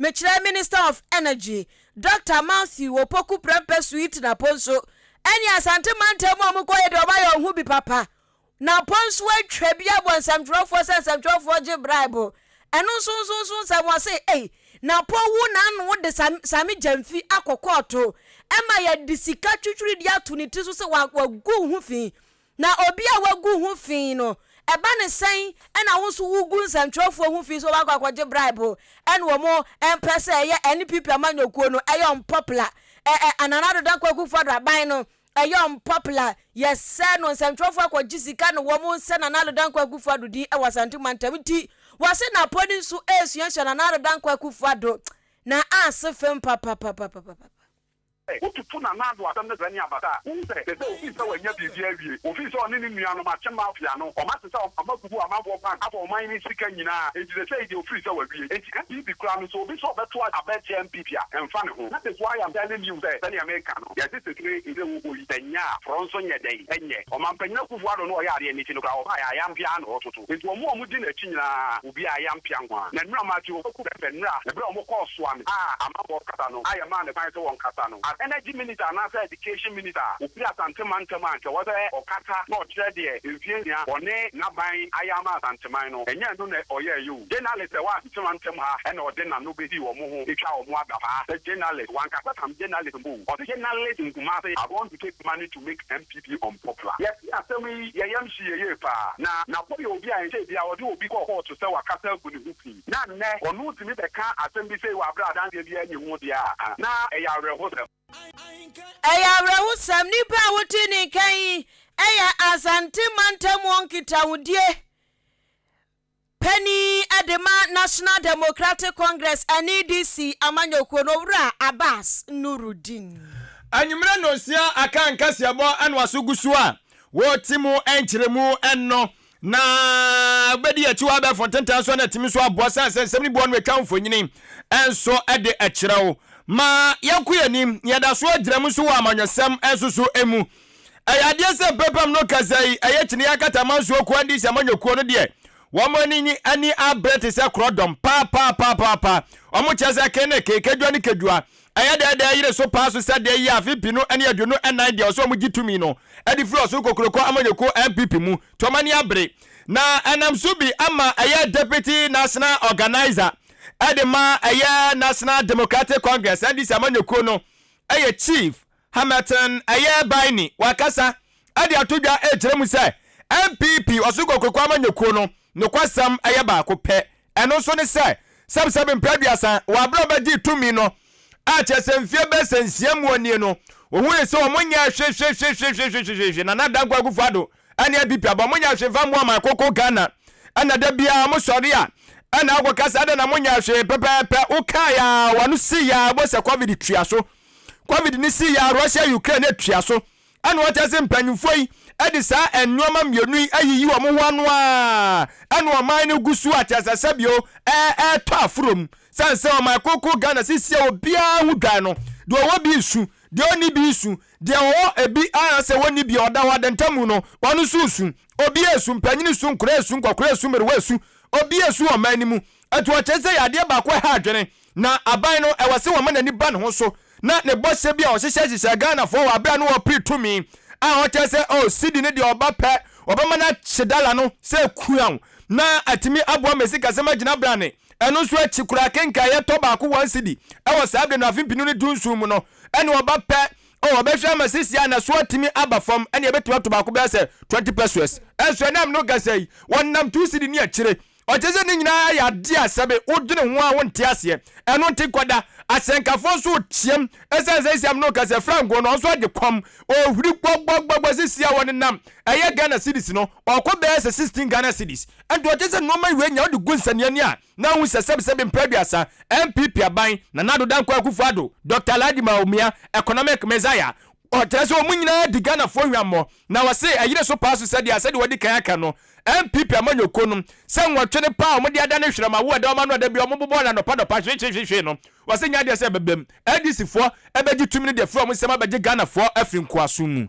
Mekyerɛ Minister of Energy, Dɔkta Matthew Opoku Prempeh Sweet Napo nso ɛne Asante mantam mu a wɔkɔyɛ deɛ wɔayɛ wɔn ho bi papa. Napo nso atwa bi abɔ nsɛmtwerɛfoɔ sɛ nsɛmtwerɛfoɔ gye bribe. Ɛno nso nso nso nsɛm wɔse ei Napo wu n'ano de Sami Gyamfi akɔ kɔɔto ɛma yɛde sika twitwiri de ato ne ti so sɛ wagu ho fi. Na obi a wagu ho fi no, ɛba no sɛn na wo nso wogu nsɛntwerɛfoɔ ho fi sɛ wɔakɔ akɔgye bribe ɛna wɔn mpɛ sɛ ɛyɛ NPP amanyɔkuo no ɛyɛ unpopular ɛ ɛ Nana Addo Dankwa Akufo-Addo aban no ɛyɛ unpopular yɛsɛ no nsɛntwerɛfoɔ akɔgye sika na wɔn nsɛ Nana Addo Dankwa Akufo-Addo din ɛwɔ Asante mantam nti wɔse Napoli nso ɛresuasua Nana Addo Dankwa Akufo-Addo na ase fam papapapapapa. Sɛ wototo Nana Addo asɛm no brɛ ne abasa a, wohu sɛ te sɛ ofii sɛ wanya biribi awie. Ofii sɛ ɔne ne nuanom akye mafia no, wɔate sɛ wɔagugu amanfoɔ bank afa ɔman no sika nyinaa, enti sesei deɛ ofiri sɛ wawie. Enti NPP koraa no, sɛ obi sɛ ɔbɛto aba atia NPP a, ɛmfa ne ho. That is why I'm telling you sɛ sɛdeɛ meka no, yɛse setire nkyerɛ wɔ hɔ yi, sɛ nyɛ a, forɔ nso nyɛ dɛn? Ɛnyɛ. Ɔmanpanyin Akufo Addo no ɔyɛ adeɛ no akyi no koraa ɔbaeɛ a, ayampia ara na ɔretoto. Enti wɔn a wɔdi n'akyi nyinaa, obiara ayampia nko ara. Na nnora Matthew Opoku Prempeh nnora ɛberɛ a wɔkɔɔ Suame a amanfoɔ kasa no a yɛmaa no kwan sɛ wɔnkasa no, as Energy Minister anaasɛ Education Minister a ɔfiri Asante mantam a anka ɛwɔ sɛ ɔkasa na ɔkyerɛ deɛ mfeɛ nsia ɔne n'aban ayɛ ama Asanteman no, ɛnyɛ ɛno na ɔyɛeɛ o. Journalist a ɛwɔ Asante mantam ha na ɔde n'ano bɛsii wɔn ho twaa wɔn adapaa sɛ journalist, wankasa tam journalist mpo o, ɔse journalist in Kumasi are going to take money to make NPP unpopular. Yɛtee asɛm yi, yɛn yam hyee yɛn yie paa. Na Napo yɛ obi a ɛnkyɛe biara ɔde obi kɔɔ kɔɔto sɛ wakasa agu ne ho fi. Na nnɛ ɔno tumi bɛka asɛm bi sei wɔ aberɛ a adanseɛ biara nni ho deɛ a, na ɛyɛ awerɛhosɛm. Ɛyɛ awerɛhosɛm, nnipa a wote ne nka yi yɛ Asante mantam nkitahodie panin de ma National Democratic Congress, NEDC, amanyɔkuo no, Owura Abbas Nurudeen. Anwummerɛ nnɔnsia aka nkaseɛbɔ na waso gu so a wɔrete mu nkyerɛmu no na wobɛdi akyi wɔ abɛɛfo ntentan so na atumi nso aboa sane sɛ nsɛm no bi wɔ no atwa mfonini nso de kyerɛ wo. Ma yɛnkɔ yɛn anim, yɛda so agyina mu nso wɔ amanyɔsɛm nso so mu. Ɛyɛ adeɛ sɛ mpɛmpɛm no kasa yi ɛyɛ kyiniiɛ akataman nsuo kuo NDC amanyɔkuo no deɛ wɔn ani ani abere te sɛ korɔdɔm paapaapaapa. Wɔn kyerɛ sɛ ke ne ke, kedua ne kedua. Ɛyɛ dɛɛdɛɛ yere so paa so sɛ deɛ yi afe mpenu ne 24 deɛ ɔsɛ wɔn gye tumi no de firi ɔsoro kokuroko amanyɔkuo NPP mu to wɔn ani abere. Na ɛnam so bi ama ɛyɛ Deputy National Organiser de ma ɛyɛ National Democratic Congress NDC amanyɔkuo no ɛyɛ Chief Hamilton ɛyɛ Baini wakasa de ato dwa rekyerɛ mu sɛ NPP Ɔsoro Kokroko Amanyɔkuo no nokwasɛm yɛ baako pɛ, ɛno nso ne sɛ sɛbsɛbe mprɛ aduasa wɔ aberɛ a wɔbɛgyee tumi no a kyerɛ sɛ mfeɛ bɛyɛ sɛ nsia muo nie no wɔhunuu sɛ wɔn nyɛɛ hwehwehwehwehwehwehwe Nana Dankwa Akufo Addo ne NPP aba wɔn nyɛɛ hwee mfa mmoa ɔman koko Ghana ɛna da biara mo sɔre a ɛna akɔka sɛ adɛn na mo nyɛɛ hwee pɛpɛɛpɛ wokaeɛ a w'ano sii a wobɔ sɛ covid tua so Covid no sii a Russia Ukraine atua so ɛna ɔkyerɛ sɛ mpanyinfoɔ yi de saa nnoɔma mmienu yi ayiyi wɔn ho ano a ɛna ɔman no gu so a kyerɛ sɛ sɛbio ɛɛtɔ aforo mu sane sɛ ɔman koko Ghana sisi a obiara ho dwan no deɛ ɔwɔ bi resu deɛ ɔnni bi resu deɛ ɔwɔ ebi a sɛ wɔnni bi a ɔda hɔ adantamu no ɔno nso resu obi resu mpanyin resu nkora resu nkɔkora resu mmerewa resu obi resu ɔman no mu ɛto ɔkyerɛ sɛ yɛ adeɛ baako ɛha adwene Na aban no, ɛwɔ sɛ wɔma n'ani ba ne ho so na ne bɔhyɛ bi a ɔhyehyɛ hyehyɛɛ Ghanafoɔ wɔ aberɛ a na wɔrepere tumi a ɔkyerɛ sɛ oh cedi no deɛ ɔba pɛ ɔbɛma no akye dala no sɛ kuaw na atumi aboa ma sikasɛm agyina brane. Ɛno nso akyi koraa kenkan yɛtɔ baako one cedi wɔ saa berɛ no afe mpenu ne dunson mu no ɛne ɔba pɛ oh ɔbɛhwɛ ama sisi a na so atumi aba fam ɛne ɛbɛtumi ato baako bɛyɛ sɛ 20 pesewas ɛnso ɛnam no kasa yi wɔnam 2 cedi ne akyire. Ɔkyerɛ sɛ ne nyinaa yɛ adeɛ a sɛbe wodwene ho a wonte aseɛ. Ɛno nti nkɔda. Asɛnkafoɔ nso reteam ɛsiane sɛ Isiam no reka sɛ frango no ɔnso agye kɔm. Ɔrehuri gbɔgbɔgbɔgbɔ sisi a wɔnenam ɛyɛ Ghana cedis no ɔrekɔ bɛyɛ sɛ 16 Ghana cedis. Ɛnti ɔkyerɛ sɛ nnoɔma wei nyinaa wode gu nsania a na wohu sɛ sɛbe sɛbe mprɛ aduasa NPP aban, Nana Addo Dankwa Akufo Addo, Doctor Alhaji Bawumia, Economic Messiah, ɔkyerɛ sɛ wɔn nyinaa di Ghanafoɔ hwammɔ na wɔse ɛyere so paa so sɛdeɛ sɛdeɛ wɔadi kan aka no NPP amanyɔkuo no sɛ nwɔtwe no paa a wɔde adane hwerɛma wo ɛda wɔn ano a da biara wɔbobɔ no anɔpa anɔpa hwehwehwehwe no wɔse nyɛ adeɛ sɛ ɛbɛbam. NDC foɔ bɛgye tumi no de afiri wɔn nsam abɛgye Ghanafoɔ afiri nkoasom mu.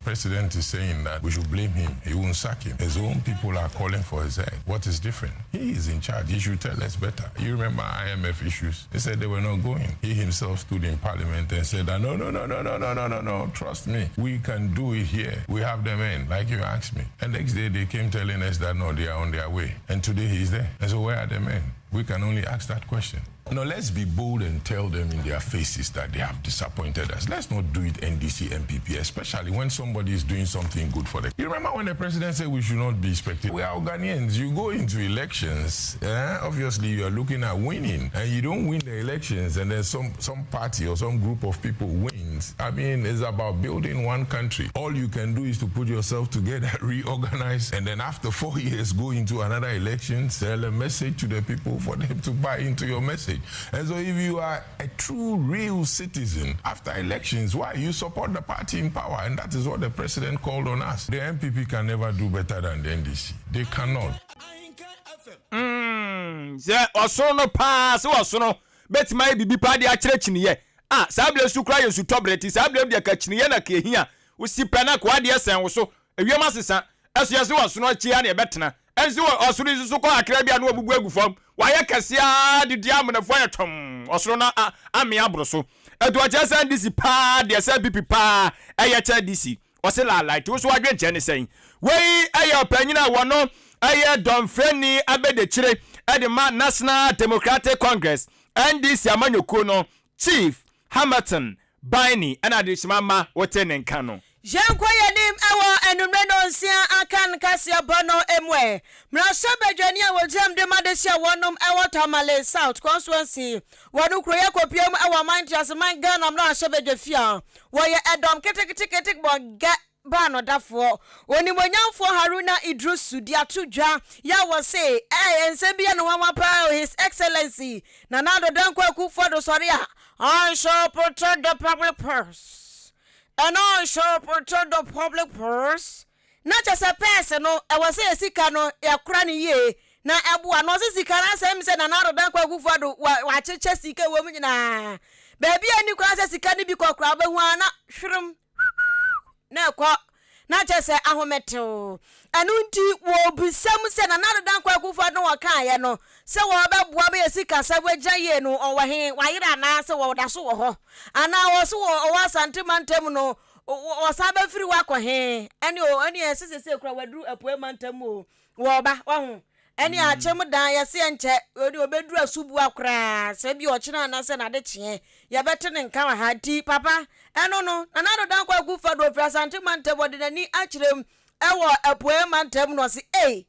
President is saying that we should blame him. He won't sack him. His own people are calling for his head. What is different? He is in charge. He should tell us better. You remember IMF issues? They said they were not going. He himself stood in parliament and said that no, no, no, no, no, no, no, no, no. Trust me. We can do it here. We have them in, like you asked me. And next day they came telling us that no, they are on their way. And today he's there. And so where are the men? We can only ask that question. No, let's be bold and tell them in their faces that they have disappointed us. Let's not do it NDC, NPP, especially when somebody is doing something good for them. You remember when the president said we should not be expected? We are Ghanaians. You go into elections, eh? Obviously you are looking at winning, and you don't win the elections, and then some party or some group of people wins. I mean, it's about building one country. All you can do is to put yourself together, reorganize, and then after 4 years, go into another election, sell a message to the people for them to buy into your message. And so if you are a true, real citizen after elections, why? You support the party in power. And that is what the president called on us. The NPP can never do better than the NDC. They cannot. Sɛ ɔsono no paa sɛ ɔsono bɛtumi ayɛ biribi paa de akyerɛ kyiniiɛ a saa berɛ su kora yɛ nsutɔberɛ ti saa berɛ deɛ ka kyiniiɛ na ka ehia wosi pɛ na ka wadeɛ sɛn wo so ewiem asesa ɛso yɛ sɛ ɔsono akyi a na yɛbɛtena ɛnso ɔsono yi nso kɔ akra bi a na wabubu agu fam wayɛ kɛseɛ didi amonafoɔ ayɛ tɔm ɔsono no ame aboro so ɛto ɔkyerɛ sɛ NDC paa deɛ sɛ NPP paa ɛyɛ kyɛ NDC ɔse laalae nti wo so wadwe nkyɛn ne sɛn? Wei ɛyɛ ɔpanyin a wɔno ɛyɛ dɔmfrɛni abɛdekyire ɛde ma National Democratic Congress, NDC amanyɔkuo no, Chief Hamilton Biney ɛna adehyema ma wote ne nka no. Yɛnkɔ yɛnim ɛwɔ anummerɛ no nsia aka nkaseɛbɔ no mu ɛ mmarahyɛ badwani a wɔgyam de ma de hyɛ wɔnom ɛwɔ Tamale South Constituency wɔno kuroyɛ kɔpie mu ɛwɔ ɔman nteaseman Ghana mmarahyɛ badwa fie a wɔyɛ ɛdɔm ketekete bɔ gɛ baanodafoɔ onimonyamfoɔ Haruna Idrusu de ato dwa yɛ wɔ se ɛyɛ nsɛm bi yɛ no nwanwa paa. His Excellency Nana Addo Dankwa Akufo-Addo sɔre a, "I shall protect the public purse and I shall protect the public purse," na kyɛ sɛ purse no ɛwɔ sɛ yɛ sika no yɛkora no yie na ɛboa na ɔsɛ sika no asɛm sɛ Nana Addo Dankwa Akufo-Addo wakyekyɛ sika wɔ mu nyinaa baabi a ni kwan sɛ sika no bi kɔ koraa wobɛhu a na hwerem na ɛkɔ na kyɛ sɛ ahometew. Ɛno nti wɔbisam sɛ Nana Addo Dankwa Akufo-Addo wɔkaeɛ no sɛ wɔbɛboa bɛyɛ sika sɛ wɔagya yie no ɔwɔ he wayere anaa sɛ wɔda so wɔ hɔ anaa wɔ so wɔ ɔwɔ Asante mantam no wɔsan bɛfiri hɔ akɔ he ɛne o ɛne ɛsɛ sɛ kura waduru Apue mantam o wɔba waho ɛne akyɛm dan yɛse nkyɛ ɔde ɔbɛduru asubua koraa sɛ bi ɔkyena anaasɛ nade kyeɛ yɛbɛte ne nka wɔ ha. Nti papa ɛno no Nana Addo Dankwa Akufo-Addo ofiri Asante mantam ɔde n'ani akyerɛ mu ɛwɔ Apue mantam no ɔse ei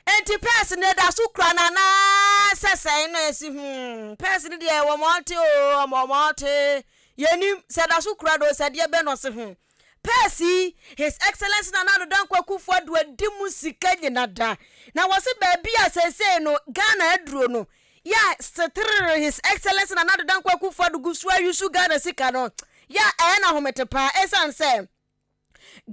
nti purse no ɛda so kura no anaa sɛ sɛn no ɛsi purse no deɛ wɔ mɔte o ɔmɔ mɔte yɛnim sɛ ɛda so kura do sɛ deɛ bɛ no ɔse purse yi His Excellence Nana Addo Dankwa Akufo-Addo adi mu sika nyina da na wɔse baabi a seesei no Ghana aduro no yɛ setere His Excellence Nana Addo Dankwa Akufo-Addo gu so ayusu Ghana sika no yɛ ɛyɛ na ahomete paa ɛsiane sɛ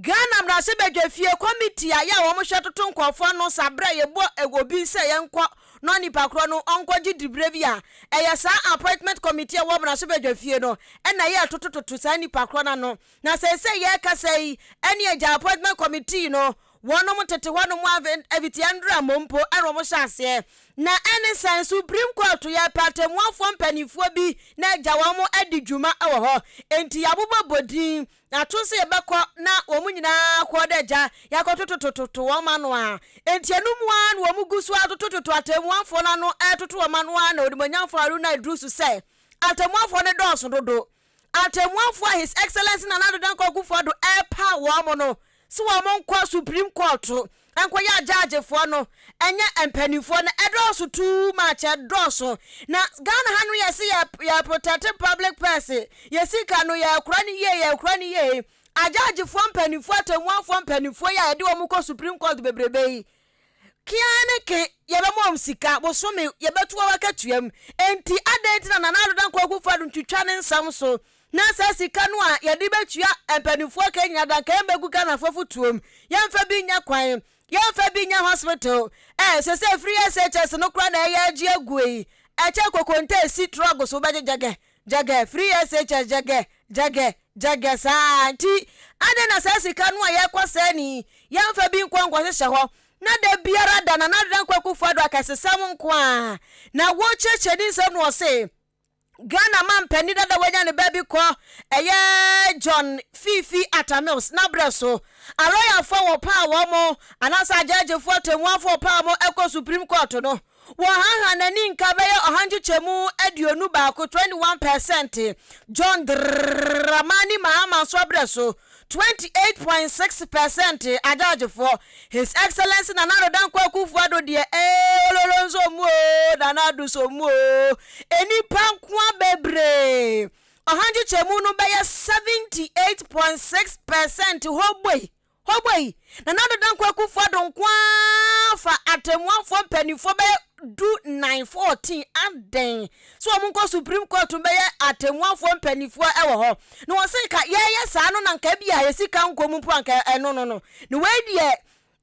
Ghana mmarahyɛbadwa fie committee a yɛ a wɔhwɛ toto nkɔɔfoɔ no saberɛ a yɛbɔ obi sɛ yɛnkɔ na nipa korɔ no ɔnkɔgye dibere bi a ɛyɛ saa appointment committee a ɛwɔ mmarahyɛbadwa fie no ɛna ɛyɛ totototo saa nipa korɔ no ano. Na sɛsɛ yɛrekasa yi ɛne agya appointment committee no wɔnom tete hɔnom afitia ndura mmompo ɛna wɔn hyɛ aseɛ na ɛne sɛn Supreme Court yɛpɛ atemmuafoɔ mpanimfoɔ bi na agya wɔn adi dwuma wɔ hɔ nti yɛabobɔ bodin ato sɛ yɛbɛkɔ na wɔn nyinaa kɔ dɛ agya yɛakɔtotototo wɔn ano a nti ɛno mu ara na wɔn gu so atotototo atemmuafoɔ no ano ɛtoto wɔn ano a na onimonyamfoɔ Haruna Idrusu sɛ atemmuafoɔ no dɔɔso dodo. Atemmuafoɔ a His Excellence Nana Addo Dankwa Akufo-Addo ɛrepa wɔn no sɛ wɔn nkɔ Supreme Court nkɔyɛ agyaagyefoɔ no ɛnyɛ mpanimfoɔ no ɛdɔɔso too much ɛdɔɔso. Na Ghana ha no yɛsi yɛ protect public purse yɛ sika no yɛ kura ne yie yɛ kura ne yie. Agyaagyefoɔ mpanimfoɔ atemmuafoɔ mpanimfoɔ yi a yɛde wɔn kɔ Supreme Court bebrebe yi kia ne ke yɛbɛma wɔn sika bosome yɛbɛto wɔn akatua mu nti adan ti na Nana Addo Dankwa Akufo-Addo ntwitwa ne nsɛm so na saa sika no a yɛde bɛtua mpanimfoɔ ka nyina da nka yɛmbɛgu Ghanafoɔ fotuom yɛmfa bi nyɛ kwan yɛmfa bi nyɛ hospital ɛ sɛ sɛ free SHS no kora na ɛyɛ agye agu yi ɛkyɛ kokonte esi truck so wobɛgye gyɛgɛ gyɛgɛ free SHS gyɛgɛ. gyɛgɛ, gyɛgɛ saa. Nti adɛn na saa sika no a yɛkɔ sɛɛ no yi, yɛmfa bi nkɔ nkɔhyehyɛ hɔ na da biara da Nana Addo Dankwa Akufo-Addo akɛsesɛm nko ara na wokyerɛkyerɛ ne nsɛm no ɔse Ghana manpanin dada wanya ne baabi kɔ ɛyɛ John Fiifi Atta Mills n'abrɛ so. Alɔyafoɔ a wɔpaa wɔn anaasɛ agyɛɛgyefoɔ atemmuafoɔ a wɔpaa wɔn kɔ Supreme Court no, wɔhaha n'ani nka bɛyɛ ɔha nkyekyɛmu 21, 21 percent. John Dramani Mahama nso abrɛ so, 28.6 percent agyɛɛgyefoɔ. His Excellency Nana Addo Dankwa Akufo-Addo deɛ ee ololo nso mu oo, Nana Addo nso mu oo, nnipa nkoa bebree, ɔha nkyekyɛmu no bɛyɛ 78.6 percent hɔ boi, hɔ boi, Nana Addo Dankwa Akufo-Addo nko ara fa atɛmmuafoɔ mpanimfoɔ bɛyɛ du nan, 14, adɛn sɛ wɔn nkɔ Supreme Court bɛyɛ atɛmmuafoɔ mpanimfoɔ wɔ hɔ, na wɔse nka yɛyɛ saa no na nka ebia yɛ sika nkɔ mu mpo anka ɛno no no, na wei deɛ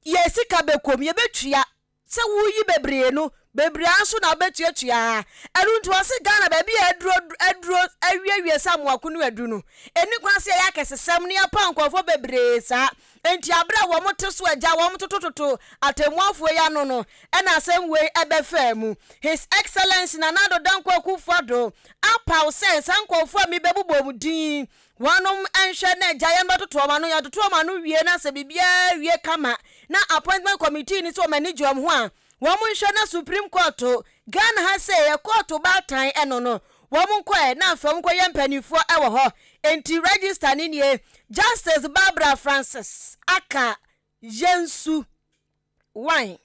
yɛ sika bɛkɔ mu, yɛbɛtua sɛ woyi bebree no, bebree ara nso na wobɛtuatua. Ɛno nti wɔse Ghana baabi a aduro aduro awiewie sɛ amoako no adu no, ɛnni kwan sɛ yɛyɛ akɛsesɛm na yɛpaw nkurɔfoɔ bebree saa. Enti aberɛ a wɔn te so agya wɔn totototo atɛmmuafoɔ yi ano no, ɛna asɛm wei ɛbɛfaa mu. His Excellency Nana Addo Dankwa Akufo-Addo apaw sɛ saa nkurɔfoɔ a mebɛbobɔ wɔn din yi, Wɔnom nhwɛ na agya yɛn bɛtoto wɔn ano, yɛtoto wɔn ano wie na sɛ biribiara wie kama na appointment committee no sɛ wɔn ani gye wɔn ho a, wɔn nhwɛ na Supreme Court, Ghana ha sei yɛ kɔɔto baatan ɛno no, wɔn nkɔ ɛ na afei wɔn nkɔ yɛ mpanimfoɔ ɛwɔ hɔ. Enti register no nie, Justice Barbara Francis Aka Yensu, 1,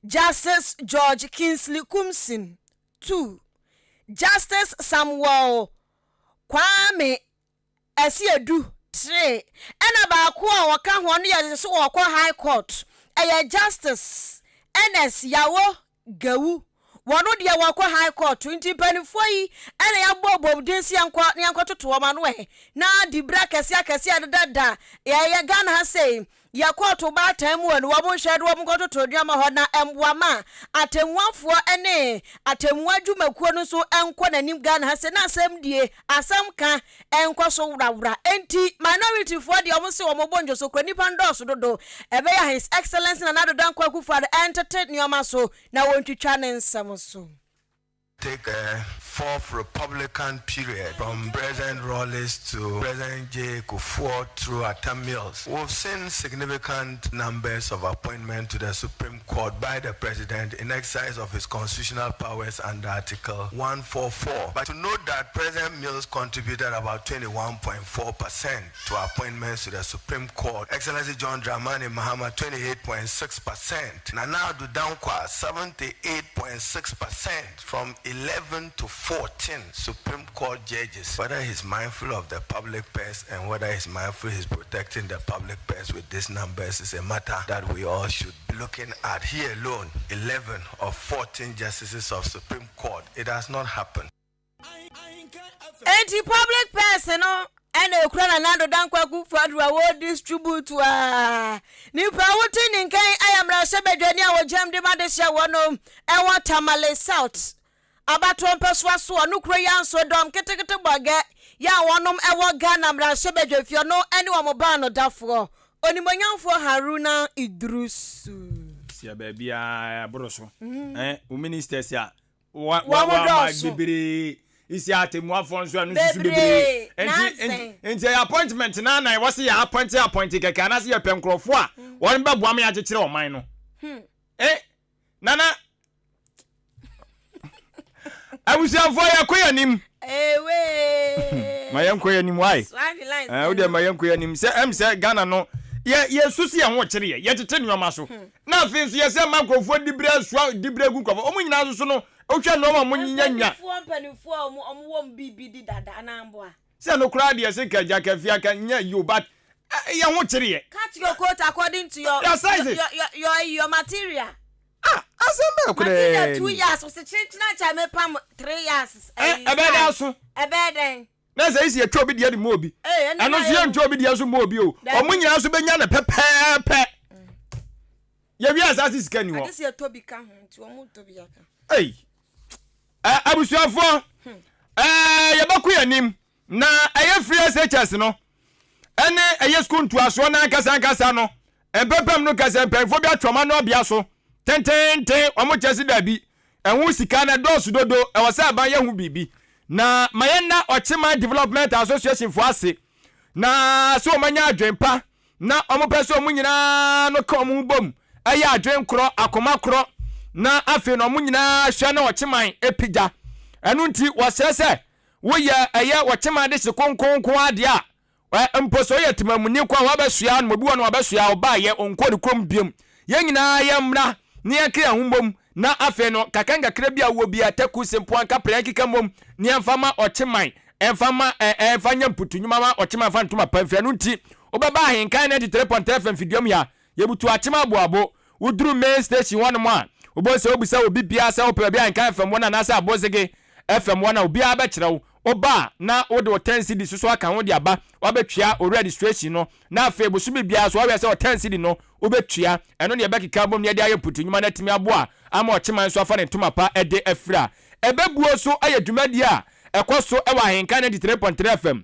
Justice George Kingsley Kumsin, 2, Justice Samuel Kwame Asiedu Tee ɛna baako a ɔka ho no yɛ so ɔkɔ High Court ɛyɛ Justice Ernest Yawo Gawu wɔno deɛ wɔkɔ High Court nti mpaninfoɔ yi ɛna yɛabɔ bom din sɛ yɛnkɔ na yɛnkɔ toto wɔn ano ɛ na dibere akɛseɛ akɛseɛ a ɛdeda da yɛyɛ Ghana ha sei Yɛ kɔɔto baatan mu no, wɔn nhwɛ de wɔn nkɔtoto nneɛma hɔ na mmoa ma atɛmmuafoɔ ne atɛmmuo adwumakuo no nso nkɔ n'anim Ghana ha sɛ na asɛm die, asɛm ka nkɔ so worawora. Enti minority foɔ deɛ wɔn se wɔn bɔ ndwoso kura nnipa no dɔɔso dodo. Ɛbɛyɛ a His Excellency Nana Addo Dankwa Akufo-Addo ntete nneɛma so na wɔntwitwa ne nsɛm so. Take the fourth Republican period from President Rawlings to President J. Kufuor through Atta Mills. We've seen significant numbers of appointments to the Supreme Court by the President in exercise of his constitutional powers under Article 144. But to note that President Mills contributed about 21.4% to appointments to the Supreme Court, Excellency John Dramani Mahama 28.6%, Nana Addo Dankwa 78.6% from 11 to 14 Supreme Court judges. Whether he's mindful of the public purse and whether he's mindful he's protecting the public purse with these numbers is a matter that we all should be looking at. He alone, 11 of 14 justices of Supreme Court. It has not happened. Enti public purse no na ekura Nana Addo Dankwa Akufo-Addo a wɔredistribute a nipa a wote ne nkan ayɛ mmarahyɛbadwani a wɔgyam de ma de hyɛ wɔnom ɛwɔ Tamale South abatoɔ mpɛsoa so ɔno kuro yi ara nso dɔm ketekete bɔgɛ yɛ a wɔnom ɛwɔ Ghana mmarahyɛbadwafie ɔno ɛne wɔn baanodafoɔ Onimuonyamfoɔ Haruna Iddrisu. Sia baabiara ɛboro so. Eh, wo ministers a Wɔn Wa dɔɔso. bebree isi atemmuafoɔ nso ɛno nso so bebree Bebree. nti Nansen. nti ɛyɛ appointment na na ɛwɔ sɛ yɛ appoint appoint kɛkɛ anaasɛ yɛpɛ nkurɔfoɔ a wɔn bɛboa ma yɛakyekyere ɔman no eh nana abusuafoɔ yɛkɔ yɛn anim Ewe. ma yɛnkɔ yɛn anim wae Swag lines. Eh, wo deɛ ma yɛnkɔ yɛn anim sɛ ɛm sɛ Ghana no yɛ yɛsu si yɛn ho kyere yɛ yɛtete nneɛma so na afei nso yɛsɛ ma nkurɔfoɔ dibere asoa dibere gu nkurɔfoɔ wɔn nyinaa nso so no wohwɛ nneɛma a wɔn nya nya Mpanimfoɔ mpanimfoɔ a wɔn wɔn wɔ mu biribi di dada anaa mboa. sɛ no koraa deɛ sɛ ka gya kafi aka nya yi o but eh, yɛn ho kyere yɛ Cut your coat according to your Your size. your your your, your material. ah asɛm bɛɛ koraa Material two ni years ɔsɛ kyenkyen akyɛ me pam three years. Eh, ɛbɛyɛ dɛ aso. Ɛbɛyɛ dɛn. Na sɛ esi yɛtwa obi deɛ de ma obi. Ɛno nso yɛntwa obi deɛ nso ma obi o. Wɔn nyinaa nso bɛnya no pɛpɛɛpɛ. Yɛwie asase sika ni hɔ. Ade sɛ yɛtɔ bi ka ho nti wɔn tɔ bi aka. Ei, abusuafoɔ, hmm. yɛbɛkɔ yɛn anim. Na ɛyɛ free SHS no ɛne ɛyɛ sukuu ntoasoɔ no ankasa ankasa no mpɛpɛm no kɛsɛ mpanyinfoɔ bi atwe wɔn ano abea so tententen, wɔn kyɛ se daabi, ɛho sika no ɛdɔɔso dodo, ɛwɔ sɛ aban yɛ ho biribi. Na ma yɛnna Ɔkyeman Development Association foɔ ase na sɛ wɔn anya adwen pa na wɔn pɛ sɛ wɔn nyinaa no ka wɔn ho bom ɛyɛ adwen korɔ, akoma korɔ, na afei na wɔn nyinaa hwɛ na Ɔkyeman apigya. Ɛno nti wɔsrɛ sɛ woyɛ ɛyɛ Ɔkyeman de hye konkonko adeɛ a, Ɛ, mpo sɛ ɔyɛ temamuni nko a, wabɛsoa no, obi wɔ no wabɛsoa, ɔbaeɛ, ɔnkɔɔ ne kurom biom. Yɛn nyinaa yɛmmra na yɛnka yɛn ho mmom, na afei no, nkakrankakra bi a wowɔ biara, taku, sempoa, nkaprɛ, yɛnkeka mmom na yɛmfa mma ɔkyeman, ɛmfa mma, ɛ, ɛ, ɛmfa nyɛ mputu nnwuma mma ɔkyeman mfa ntoma pa mfiri. Ɛno nti, wobɛba Ahenkan 93.3 FM mfiduam ha, Yɛbutu akyem aboabo. Woduru main station hɔnom a, wobɛhu sɛ wobisa obi biara sɛ wopɛ baabi a Nkan FM wɔ no anaasɛ Abozege FM wɔ no a, obiara bɛkyerɛ wo. Woba a, na wode wo ten cedis nso aka ho de aba, woabɛtua wo registration no, na afei bosome biara nso woahwɛ sɛ wo ten cedi no wobɛtua. Ɛno na yɛbɛkeka abom na yɛde ayɛ mputu nnwuma no atumi aboa ama ɔkyeman nso afa ne ntoma pa de afira. Ɛbɛbuo nso yɛ dwumadie a ɛkɔ so wɔ Ahenkan 93.3 FM.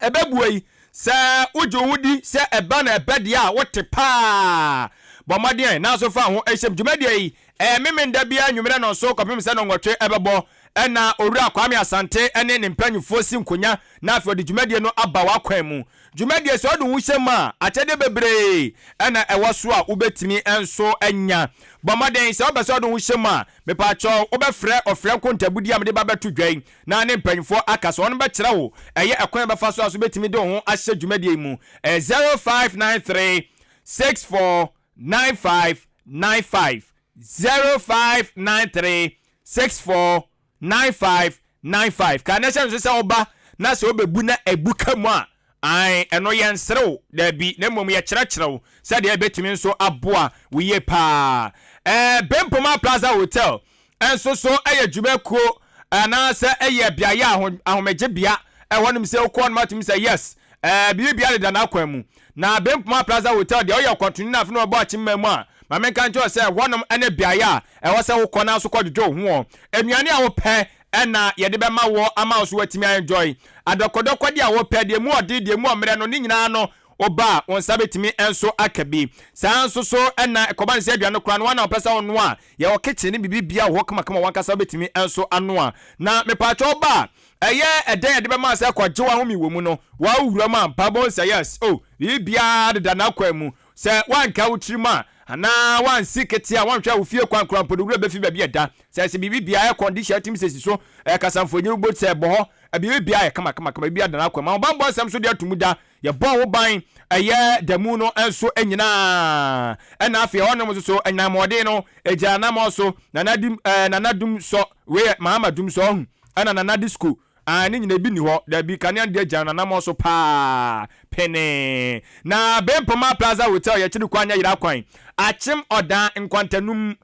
Ɛbɛboa yi, sɛ wogye wo ho di sɛ ɛba na ɛbɛ deɛ a, wote paa. Bɔ mmɔden nanso fa wo ho hyɛ mu. Dwumadie yi, ɛyɛ Memenda biara anwummerɛ nnɔnson kɔpem sɛ nnɔnwɔtwe ɛbɛbɔ. Ɛna Owura Kwame Asante ne ne mpanyinfoɔ si nkonya na afei ɔde dwumadie no aba w'akwan mu. Dwumadie, sɛ wode wo ho hyɛ mu a, akyɛdeɛ bebree na ɛwɔ so a wobɛtumi nso anya. Bɔ mmɔden, sɛ wopɛ sɛ wode wo ho hyɛ mu a, mepaakyɛw wobɛfrɛ ɔfrɛ nkontabudie a mede ba bɛto dwa yi na ne mpanyimfoɔ aka sɛ wɔn bɛkyerɛ wo ɛyɛ ɛkwan a bɛfa so a so bɛtumi de wo ho ahyɛ dwumadie yi mu. Ɛyɛ 0593 64 95 95, 0593 64 95 95. Ka na hyɛ nso sɛ woba na sɛ wobɛbu na ɛbu ka mu a, ae, ɛno yɛnsere wo, daabi, na mmom yɛkyerɛkyerɛ wo sɛdeɛ ɛbɛtumi nso aboa wo yie paa. Ɛɛ, Bempoma Plaza Hotel nso so yɛ dwumakuo anaasɛ ɛyɛ beaeɛ a ahomegyebea ɛhɔ nom sɛ wokɔ nom atumi sɛ yes ɛɛ biribiara deda n'akwan mu. Na Bempoma Plaza Hotel deɛ woyɛ ɔkwantuni na afei na wɔbɔ akyemma mu a, ma menka nkyerɛ wo sɛ ɛhɔ nom ne beaeɛ a ɛwɔ sɛ wokɔ na nso kɔdwodwo wo ho. Nnuane a wopɛ na yɛde bɛma woɔ ama wo so woatumi a enjoy. Adɔkɔdɔkɔdeɛ a wopɛ, deɛ emu ɔden, deɛ emu ɔmmerɛ no, ne nyinaa no Wo ba a, wo nsa bɛtumi nso aka bi. Saa ara nso so na ɛkɔba no sɛ aduane no koraa no, wo ara na wopɛ sɛ wonoa a, yɛwɔ kitchen ne biribiara wɔ hɔ kamakama a w'ankasa wobɛtumi nso anoa. Na mepaakyɛw wo ba a, ɛyɛ ɛdɛn a yɛde bɛma wo sɛ kɔgye w'ahome wɔ mu no, wo ara wowura mu ampa, wobɛhu sɛ yes, oh, biribiara deda n'akwan mu. Sɛ woanka wo tirim a, anaa woansi kete a, woanhwɛ a wo fie kwan koraa mpo no, wura bɛfi baabi a ɛda. Sɛ sɛ biribiara air condition atumi sɛ si so, ɛyɛ kasamfonin wobɔ sɛ ɛbɔ hɔ, biribiara yɛ kamakamakama, biribiara da n'akwan mu. Ahobammɔ nsɛm nso deɛ ato mu da. Yɛbɔɔ ho ban ɛyɛ da mu no nso nyinaa. Ɛna afei ɛhɔnom nso so anyinamhoɔden no egyina anamɔ so. Nana dim ɛɛ Nana dum sɔ wei yɛ Mahama dum sɔ ɔhu. Ɛna Nana disco aa ne nyinaa ebi nni hɔ. Dabi kanea no deɛ gyina nanamɔ so paa penee. Na Bempoma Plaza Hotel yɛkyere kwan nyɛ yera kwan. Akyem Ɔdan Nkwantanum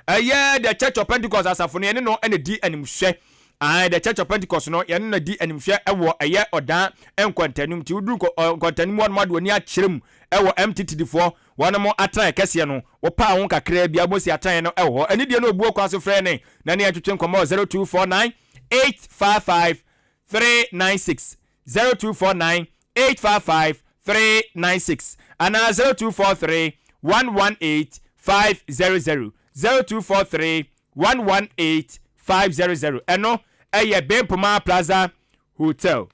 ɛyɛ The Church of Pentecost asafo no yɛne no na ɛdi animhwɛ. Ae, The Church of Pentecost no, yɛne no adi animhwɛ wɔ ɛyɛ ɔdan nkɔntanim. Nti woduru nkɔntanim hɔ nom ade w'ani akyerɛ mu wɔ MTTD foɔ wɔnom atenaeɛ kɛseɛ no, wopaa ho kakraa bi a wobɛhu sɛ atenaeɛ no wɔ hɔ. Anidie ne obuo kwan so frɛ yɛn na ne yɛn ntwetwe nkɔmmɔ wɔ 0249 855 396, 0249 855 396 anaa 0243 118 500, 0243 118 500. Ɛno ɛyɛ Bempoma Plaza Hotel.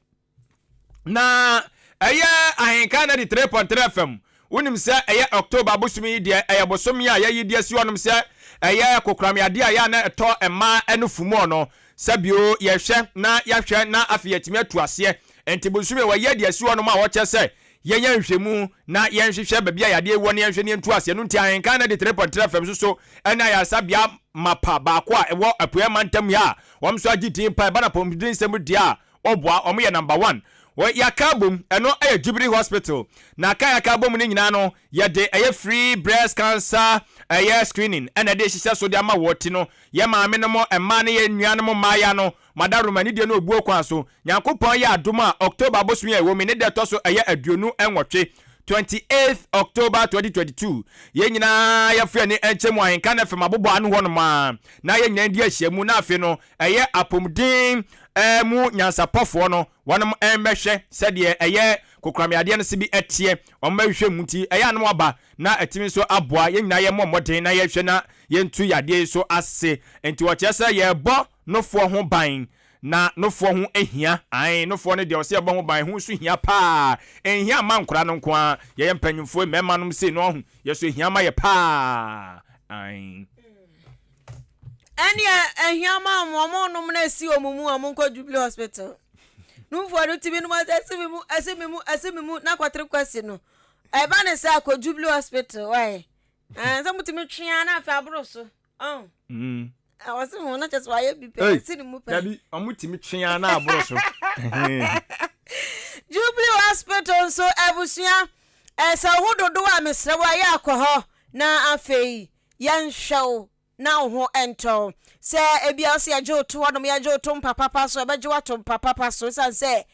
Na ɛyɛ Ahenka 93.3 FM. Wonim sɛ ɛyɛ October bosome yi deɛ ɛyɛ bosome a yɛyi de asi hɔnom sɛ ɛyɛ kokoram yadeɛ a yɛ a na ɛtɔ mmaa nufu mu no. Sɛ bio yɛhwɛ na yɛahwɛ na afei yɛatumi atu aseɛ. Nti bosome wɔyi de asi hɔnom a wɔkyɛ sɛ Yɛnyɛ nhwehwɛmu na yɛnhwehwɛ baabi a yadeɛ yi wɔ na yɛnhwɛ na yɛntu aseɛ. Ɛno nti Ahenkan 93.3 FM nso so ne ayaresabea mapa baako a ɛwɔ Apueɛ mantam yi a wɔn nso agye din pa ɛba no apɔmuden nsɛm deɛ a wɔboa wɔn yɛ number one. Wɔ yɛaka abom, ɛno yɛ Jubilee Hospital. Na aka a yɛaka abom no nyinaa no yɛde ɛyɛ free breast cancer ɛyɛ screening ɛna ɛde hyehyɛ so de ama wɔ ti no yɛ maame nom mmaa ne yɛ nuanom mmaaya no Madaroma anidie ne obuo kwan so. Nyankopɔn yɛ adom a, October bosome a ɛwɔ mu yi ne da ɛtɔ so ɛyɛ 28, 28th October 2022. Yɛn nyinaa yɛfo yɛn ani nkyɛ mu Ahenka no FM abobow ano hɔnom a na yɛn nyinaa di ahyiamu na afei no ɛyɛ apɔmuden mu nyansapɔfoɔ no wɔnom mmɛhwɛ sɛdeɛ ɛyɛ kokoramyadeɛ no se bi ɛteɛ wɔn bɛhwehwɛ mu nti ɛyɛ anom aba na ɛtumi nso aboa yɛn nyinaa yɛmmɔ mmɔden na yɛhwɛ na yɛntu yadeɛ yi so ase nti wɔkyerɛ sɛ yɛrebɔ nofoɔ ho ban Na nofoɔ ho hia. Ae, nofoɔ no deɛ ɔsɛ yɛbɔ ho ban, ɛho nso hia paa. Ɛnhia mma nkwadaa no nko ara, yɛyɛ mpanyinfoɔ, mmarima nom sei no ɔho, yɛ so ɛhia ma yɛ paa. Ae. Ɛneɛ ɛhia ma wɔn, wɔn nom na ɛsi wɔn mu a wɔn nkɔ Jubilee Hospital. Numfoɔ no tumi nom ɛsi ɛsi mi mu, ɛsi mi mu, ɛsi mi mu na kɔtere kwasi no. Ɛba ne sɛ akɔ Jubilee Hospital, wae. Ɛɛ sɛ motumi twea na afei aboro so. Ɔn. Mm. Ɔsi ho na kyerɛ sɛ wayɛ bi pɛ, ɛsi ne mu pɛ. Dabi, ɔmo tumi twe ara na aboro so. Jubilee Hospital nso abusua, ɛsɛ wo ho dodow a mesrɛ wo ayɛ akɔ hɔ na afei yɛnhwɛ wo na wo ho ntɔ wo. Sɛ ebia wo sɛ yɛgye wo to hɔnom, yɛgye wo to mpa papa so, yɛbɛgye wo ato mpa papa so esiane sɛ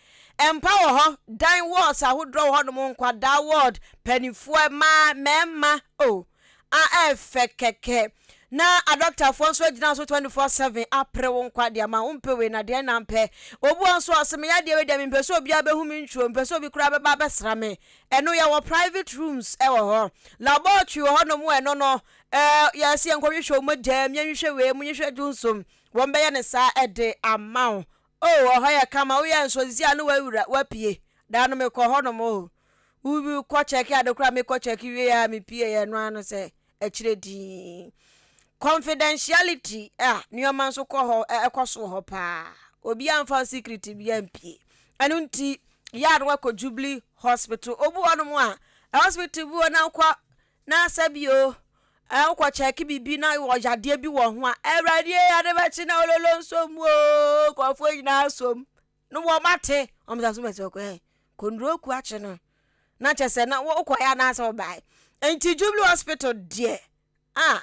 mpa wɔ hɔ, dan wards ahodoɔ wɔ hɔnom, nkwadaa ward, mpanimfoɔ, mmaa, mmarima, oh. a ɛyɛ fɛ kɛkɛ na adɔktafoɔ nso agyina so 24/7 apere wo nkwa de ama wo mpɛ wei na deɛ na mpɛ obi wɔ nso ɔsɛ meyɛ adeɛ wei deɛ mempɛ sɛ obiara bɛhu me ntwuo mpɛ sɛ obi koraa bɛba abɛsra me ɛno yɛwɔ private rooms ɛwɔ hɔ laboratory wɔ hɔ nom ɛno no ɛɛ yɛsɛ yɛnkɔhwehwɛ wo mogya mu yɛnhwehwɛ wei mu yɛnhwehwɛ dunsom wɔn bɛyɛ ne saa ɛde ama wo oh ɔhɔ yɛ kama woyɛ nso sisi a ne wawura wapue daa no mekɔ hɔ nom oh Wo kɔ kyɛke ade koraa me kɔ kyɛke wie a me pie yɛ no ano sɛ akyire dii. Confidentiality a nneɛma nso kɔ hɔ ɛkɔ so wɔ hɔ paa. Obi amfa secret bi ampie. Ɛno nti yɛ a na wakɔ Jubilee Hospital. Obi wɔ nom a hospital bi wɔ na wokɔ na sɛ bio wokɔ kyɛke biribi na wɔ yadeɛ bi wɔ ho a awurade ade bɛkye na ololo nso mu o nkurɔfoɔ nyinaa som no wɔn ate wɔn sɛ asomasi ɔkɔ ɛ konduro ku akye no na kyɛ sɛ na wokɔ yɛ anaasɛ ɔbae nti Jubilee Hospital deɛ a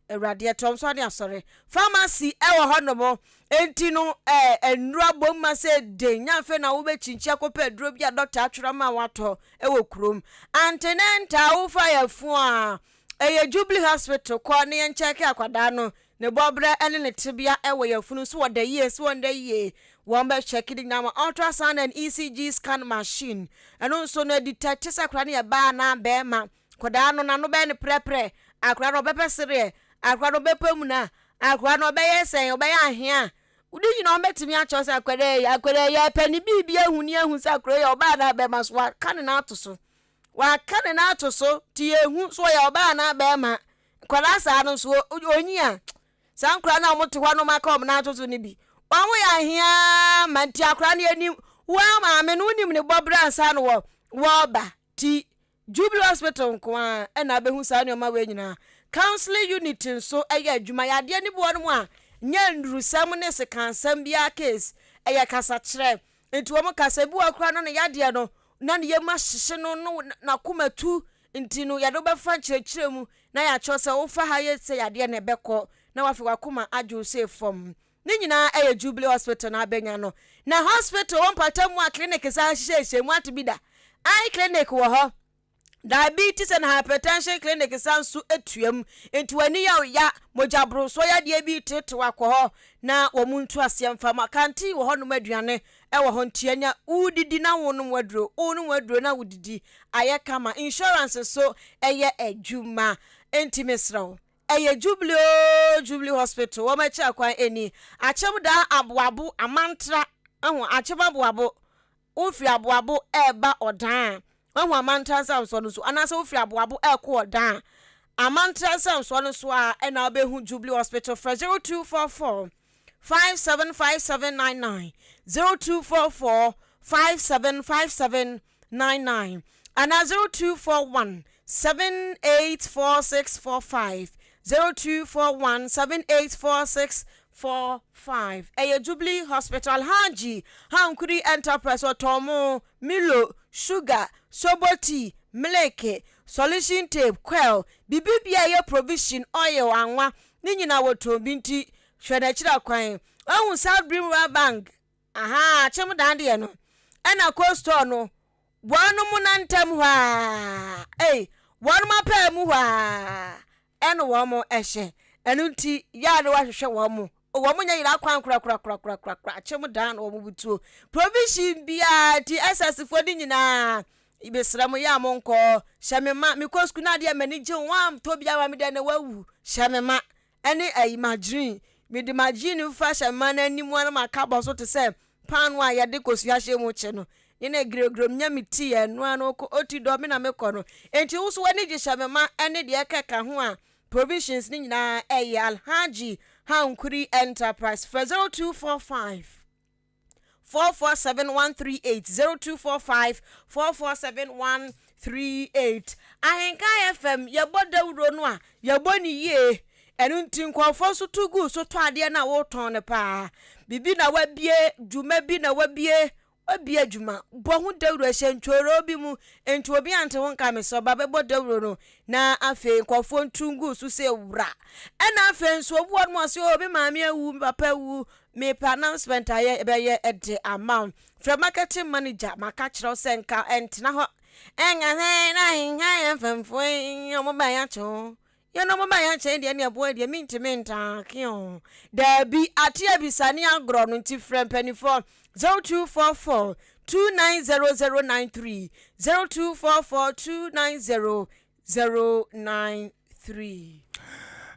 awurade ɛtɔm so ane asɔre pharmacy ɛwɔ hɔ nom nti no ɛɛ nnuro abom ma sɛ den nya afei na wobɛkyinkyi akɔpɛ aduro bi a dɔkta atwerɛ ma watɔ ɛwɔ kurom antenɛnta wofa yɛ fo a ɛyɛ Jubilee Hospital kɔ ne yɛnkyɛke akwadaa no Ne bɔberɛ ne ne tebea wɔ yafunu so ɔda yie so ɔnda yie wɔn bɛ check ne nyinaa ma ultrasound and ECG scan machine ɛno nso no detect sɛ akwadaa no yɛ baa anaa bɛrima akwadaa no n'ano bɛyɛ no prɛprɛ akwadaa no ɔbɛpɛ sereɛ akwadaa no ɔbɛpɛ muna akwadaa no ɔbɛyɛ sɛn ɔbɛyɛ ahea wode nyinaa wɔbɛtumi akyerɛ sɛ akwadaa yi akwadaa yi ɛpɛ ne biribi ahu ne ahu sɛ akwadaa yi ɔbaa anaa bɛrima so waka ne nan ato so waka ne nan ato so nti yɛhu so ɔyɛ ɔbaa anaa bɛrima Nkwadaa saa no nso onyi a, saa nkwadaa no a wɔte hɔ no aka wɔn nan ato so no bi, wɔn ho yɛ aheaa ma nti akwadaa no anim, wo ara maame no wonim ne bɔberɛ ansa na wɔ wɔreba ti Jubilee Hospital nko ara ɛna abɛhu saa nneɛma wei nyinaa. Counseling unit nso ɛyɛ adwuma yadeɛ no bi wɔ nom a nyɛ nnurusɛm ne sekansɛm biara case ɛyɛ kasakyerɛ nti wɔn kasa bi wɔ koraa na ne yadeɛ no na ne yam ahyehye no no n'akoma tu Nti no, yɛde wo bɛfa nkyerɛkyerɛ mu na yɛakyerɛ sɛ wofa ha yɛ sei adeɛ na ɛbɛkɔ na wafei w'akoma adwo wo sei fam. Ne nyinaa ɛyɛ Jubilee Hospital na abɛnya no. Na hospital wɔ mpɔtam mu a clinic san hyehyɛhyɛ mu ate bi da. Eye clinic wɔ hɔ. Diabetes and hypertension clinic san so tua mu. Nti w'ani yɛ wo ya, mogya borosoɔ yadeɛ bi retetew akɔ hɔ na wɔn ntu aseɛ mfa ma. Canteen wɔ hɔnom aduane wɔ hɔ nti ɛnea wodidi na wonom aduro, wonom aduro na wodidi ayɛ kama. Insurance nso yɛ adwuma nti mesrɛ wo ɛyɛ Jubilee oo Jubilee Hospital wɔn akyi akwan ɛni. Akyem daa aboabo amantra ɛho akyem aboabo wofiri aboabo ɛreba ɔdan a wahu amantra nsamsoɔ no so anaasɛ wofiri aboabo ɛrekɔ ɔdan a amantra nsamsoɔ no so a ɛna wobɛhu Jubilee Hospital frɛ 0244 575799 0244 575799 anaa 0241 784645 0241 784645 ɛyɛ Jubilee Hospital Alhaji Hankuri Enterprise ɔtɔn mo Milo, sugar, sobo tea, milk, solution tape, coil, biribi biara ɛyɛ provision, oil, anwa ne nyinaa wɔtɔn bi nti Hwɛ n'akyiri akwan. Wahu South Brim Rural Bank, ahaa, akyem dan deɛ no, ɛna Cold Store no. Wɔnom nantam hɔ ara, ei, wɔnom apaa mu hɔ ara ɛna wɔn hyɛ. Ɛno nti, yɛ a na wɔahwehwɛ wɔn. O, wɔn nyɛ yera kwan korakorakorakorakora, akyem daa na wɔn butuo. Provision biara nti, SS foɔ no nyinaa, mesrɛ mo, yɛ a monkɔ, hyɛ me ma, mekɔ sukuu na adeɛ a m'ani gye ho, wɔantɔ bi ama me deɛ na wawu, hyɛ me ma. Ɛne ayi, margarine. Mede margarine no fa hyɛ me ma no anim a na maka abɔ so te sɛ Paanoo a yɛde kosua hyɛ mu kye no, ne na giregirom nya me tii ɛno ara no ɔkɔ oti dɔ me na me kɔ no. Enti wo so w'ani gye hyɛ me ma ɛne deɛ ɛkeka ho a provisions no nyinaa ɛyɛ Alhaji Hankuri Enterprise frɛ 0245 447 138 0245 447 138 Ahenkan FM yɛbɔ dawuro no a Yɛbɔ no yie, ɛno nti nkurɔfoɔ nso to gu so tɔ adeɛ no a woretɔn no paa. Biribi na wabue, dwuma bi na wabue, wabue adwuma. Bɔ ho dawuro, hyɛ ntworoo bi mu, nti obi ante ho nka me sɛ ɔba bɛbɔ dawuro no na afei nkurɔfoɔ ntu ngu so sɛ wura. Ɛna afei nso obi wɔ nom ɔse o me maame awu, me papa awu, mepɛ announcement a yɛbɛyɛ de ama wo. Frɛ marketing manager, maka kyerɛ wo sɛ nka ɛntena hɔ. Ɛnka sɛ na ahenka yɛ mfɛmfoɔ yi ɔmo ba yɛakye o. Yɛn ɔmo ba yɛakyɛ deɛ ne ɛboɔ deɛ mentumi ntaake o. Daabi, ate abisa ne agorɔ no nti frɛ mpanimfoɔ 0244 290093 0244 290 093.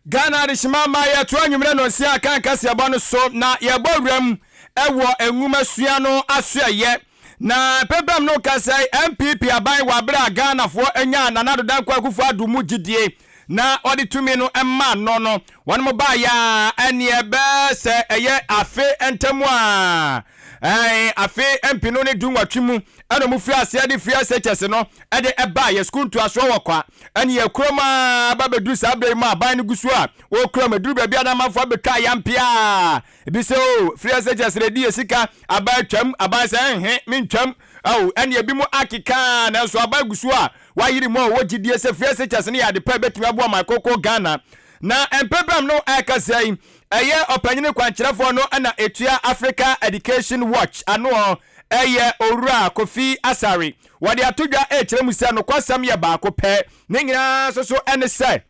Ghana Adehyema ma yɛto anwummerɛ nɔnsia kan kaseɛbɔ no so na yɛbɔ wuram wɔ nwoma sua no asoɛyɛ na pɛpɛm no ka sɛ NPP aban wɔ abere a Ghanafoɔ nyaa Nana Addo Dankwa Akufo Addo mu gyidie na ɔde tumi no maa no no wɔn mo baayɛ a ɛneɛ bɛɛ sɛ ɛyɛ afe ntam a ɛn afe mpenu ne du nwɔtwe mu ɛna ɔmo firi aseɛ de free SHS no ɛde ɛbaa yɛ sukuu ntoasoɔ wɔ kwa ɛne yɛ kurom a ba bɛduru saa berɛ yi mu a aban no gu so a wɔkura mu ɛduru baabi a na amanfoɔ abɛtwa ayampea ebi sɛ o free SHS na ɛdi yɛ sika aban atwam aban sɛ ɛnhe mentwam ɛo ɛne ebi mu akeka nanso aban gu so a wayere mu a ɔwɔ gyidie sɛ free SHS no yɛ ade pa ɛbɛtumi aboa man koko Ghana na mpempem no ɛkasa yi ɛyɛ ɔpanyini kwankyerɛfoɔ no na ɛtua Africa Education Watch ano ɛyɛ Owura Kofi Asare. Wɔde ato dwa rekyerɛ mu sɛ nokwasɛm yɛ baako pɛ. Ne nyinaa nso so ne sɛ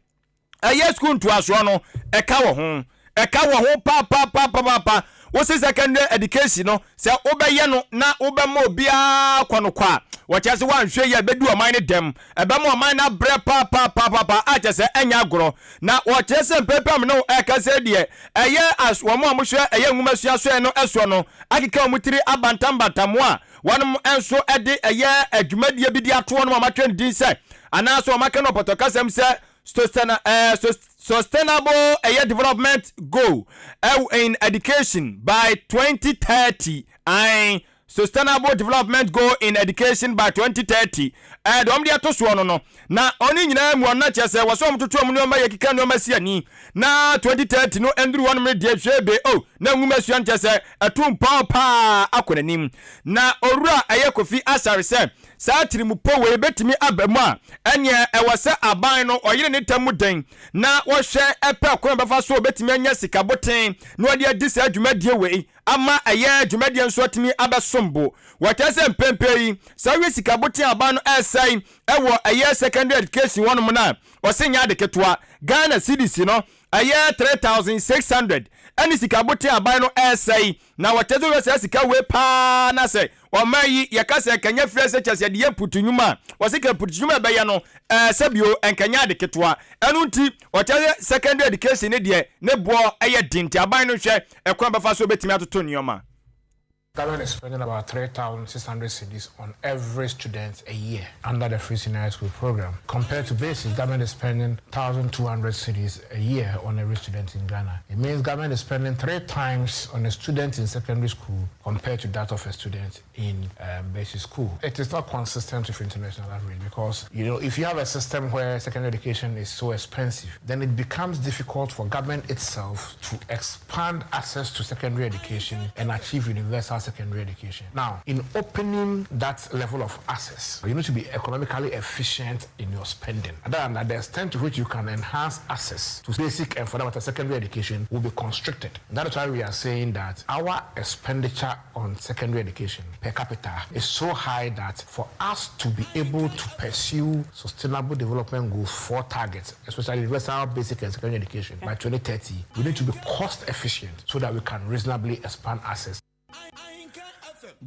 ɛyɛ sukuu ntoasoɔ no, ɛka wɔ ho. Ɛka wɔ ho papapapaapa. Wose secondary education no, sɛ wobɛyɛ no na wobɛma obiara kɔ no kɔ a, wɔkyerɛ sɛ woanhwɛ yie a ɛbɛdi ɔman no dɛm. Ɛbɛma ɔman no abrɛ papapapaapa a kyerɛ sɛ ɛnyɛ agorɔ. Na wɔkyerɛ sɛ mpɛn pii a me ne wo rekasa yi deɛ, ɛyɛ as wɔn a wɔhwɛ ɛyɛ nwomasua soɛ no soɔ no akeka wɔn tiri abantambantam a wɔn nso de ɛyɛ dwumadie bi de ato wɔn a wɔatwerɛ no din sɛ anaasɛ wɔaka no ɔpɔtɔ kasam sɛ Sustainable ɛyɛ Development Goal in Education by 2030 ae Sustainable Development Goal in Education by 2030 ɛɛ deɛ wɔn de ato soɔ no no na ɔne nyinaa mu ɔno kyerɛ sɛ wɔsɛ wɔn toto wɔn nneɛma yɛ keka nneɛma si ani na 2030 no nduru wɔn no deɛ hwɛ be o na nwuma sua no kyerɛ sɛ ɛto mpɔn paa akɔ n'anim na owura ɛyɛ Kofi Asare sɛ saa tirimupɔ wei bɛtumi aba mu a ɛneɛ ɛwɔ sɛ aban no ɔyere ne tam mu den na wɔhwɛ ɛpɛ kwan bɛfa so ɔbɛtumi anya sika boten na wɔde adi saa dwumadie wei ama ɛyɛ dwumadie nso atumi abɛsom bo. Wɔkyerɛ sɛ mpɛmpɛ yi, sɛ wohwɛ sika boten a aban no ɛresɛe ɛwɔ ɛyɛ secondary education hɔnom no a, wɔse nyɛ ade ketewa. Ghana cedis no ɛyɛ 3,600 ɛne sika boten a aban no ɛresɛe. Na wɔkyerɛ sɛ wohwɛ saa sika wei paa na sɛ ɔman yi yɛka sɛ nka nyɛ free SHS yɛde yɛ mputu nnwuma a, wɔse nka mputu nnwuma a ɛbɛyɛ no ɛɛ sɛbio nka nyɛ ade ketewa. Ɛno nti wɔkyerɛ sɛ secondary education no deɛ ne boɔ ɛyɛ den nti aban no nhwɛ ɛkwan bɛfa so obetumi atoto nneɛma. Government is spending about 3,600 cedis on every student a year under the Free Senior High School program. Compared to basic, government is spending 1,200 cedis a year on every student in Ghana. It means government is spending three times on a student in secondary school compared to that of a student in basic school. It is not consistent with international average because, if you have a system where secondary education is so expensive, then it becomes difficult for government itself to expand access to secondary education and achieve universal secondary education. Now, in opening that level of access, you need to be economically efficient in your spending. Other than that, the extent to which you can enhance access to basic and for that matter secondary education will be constricted. That is why we are saying that our expenditure on secondary education per capita is so high that for us to be able to pursue sustainable development goals four targets, especially universal basic and secondary education by 2030, we need to be cost efficient so that we can reasonably expand access.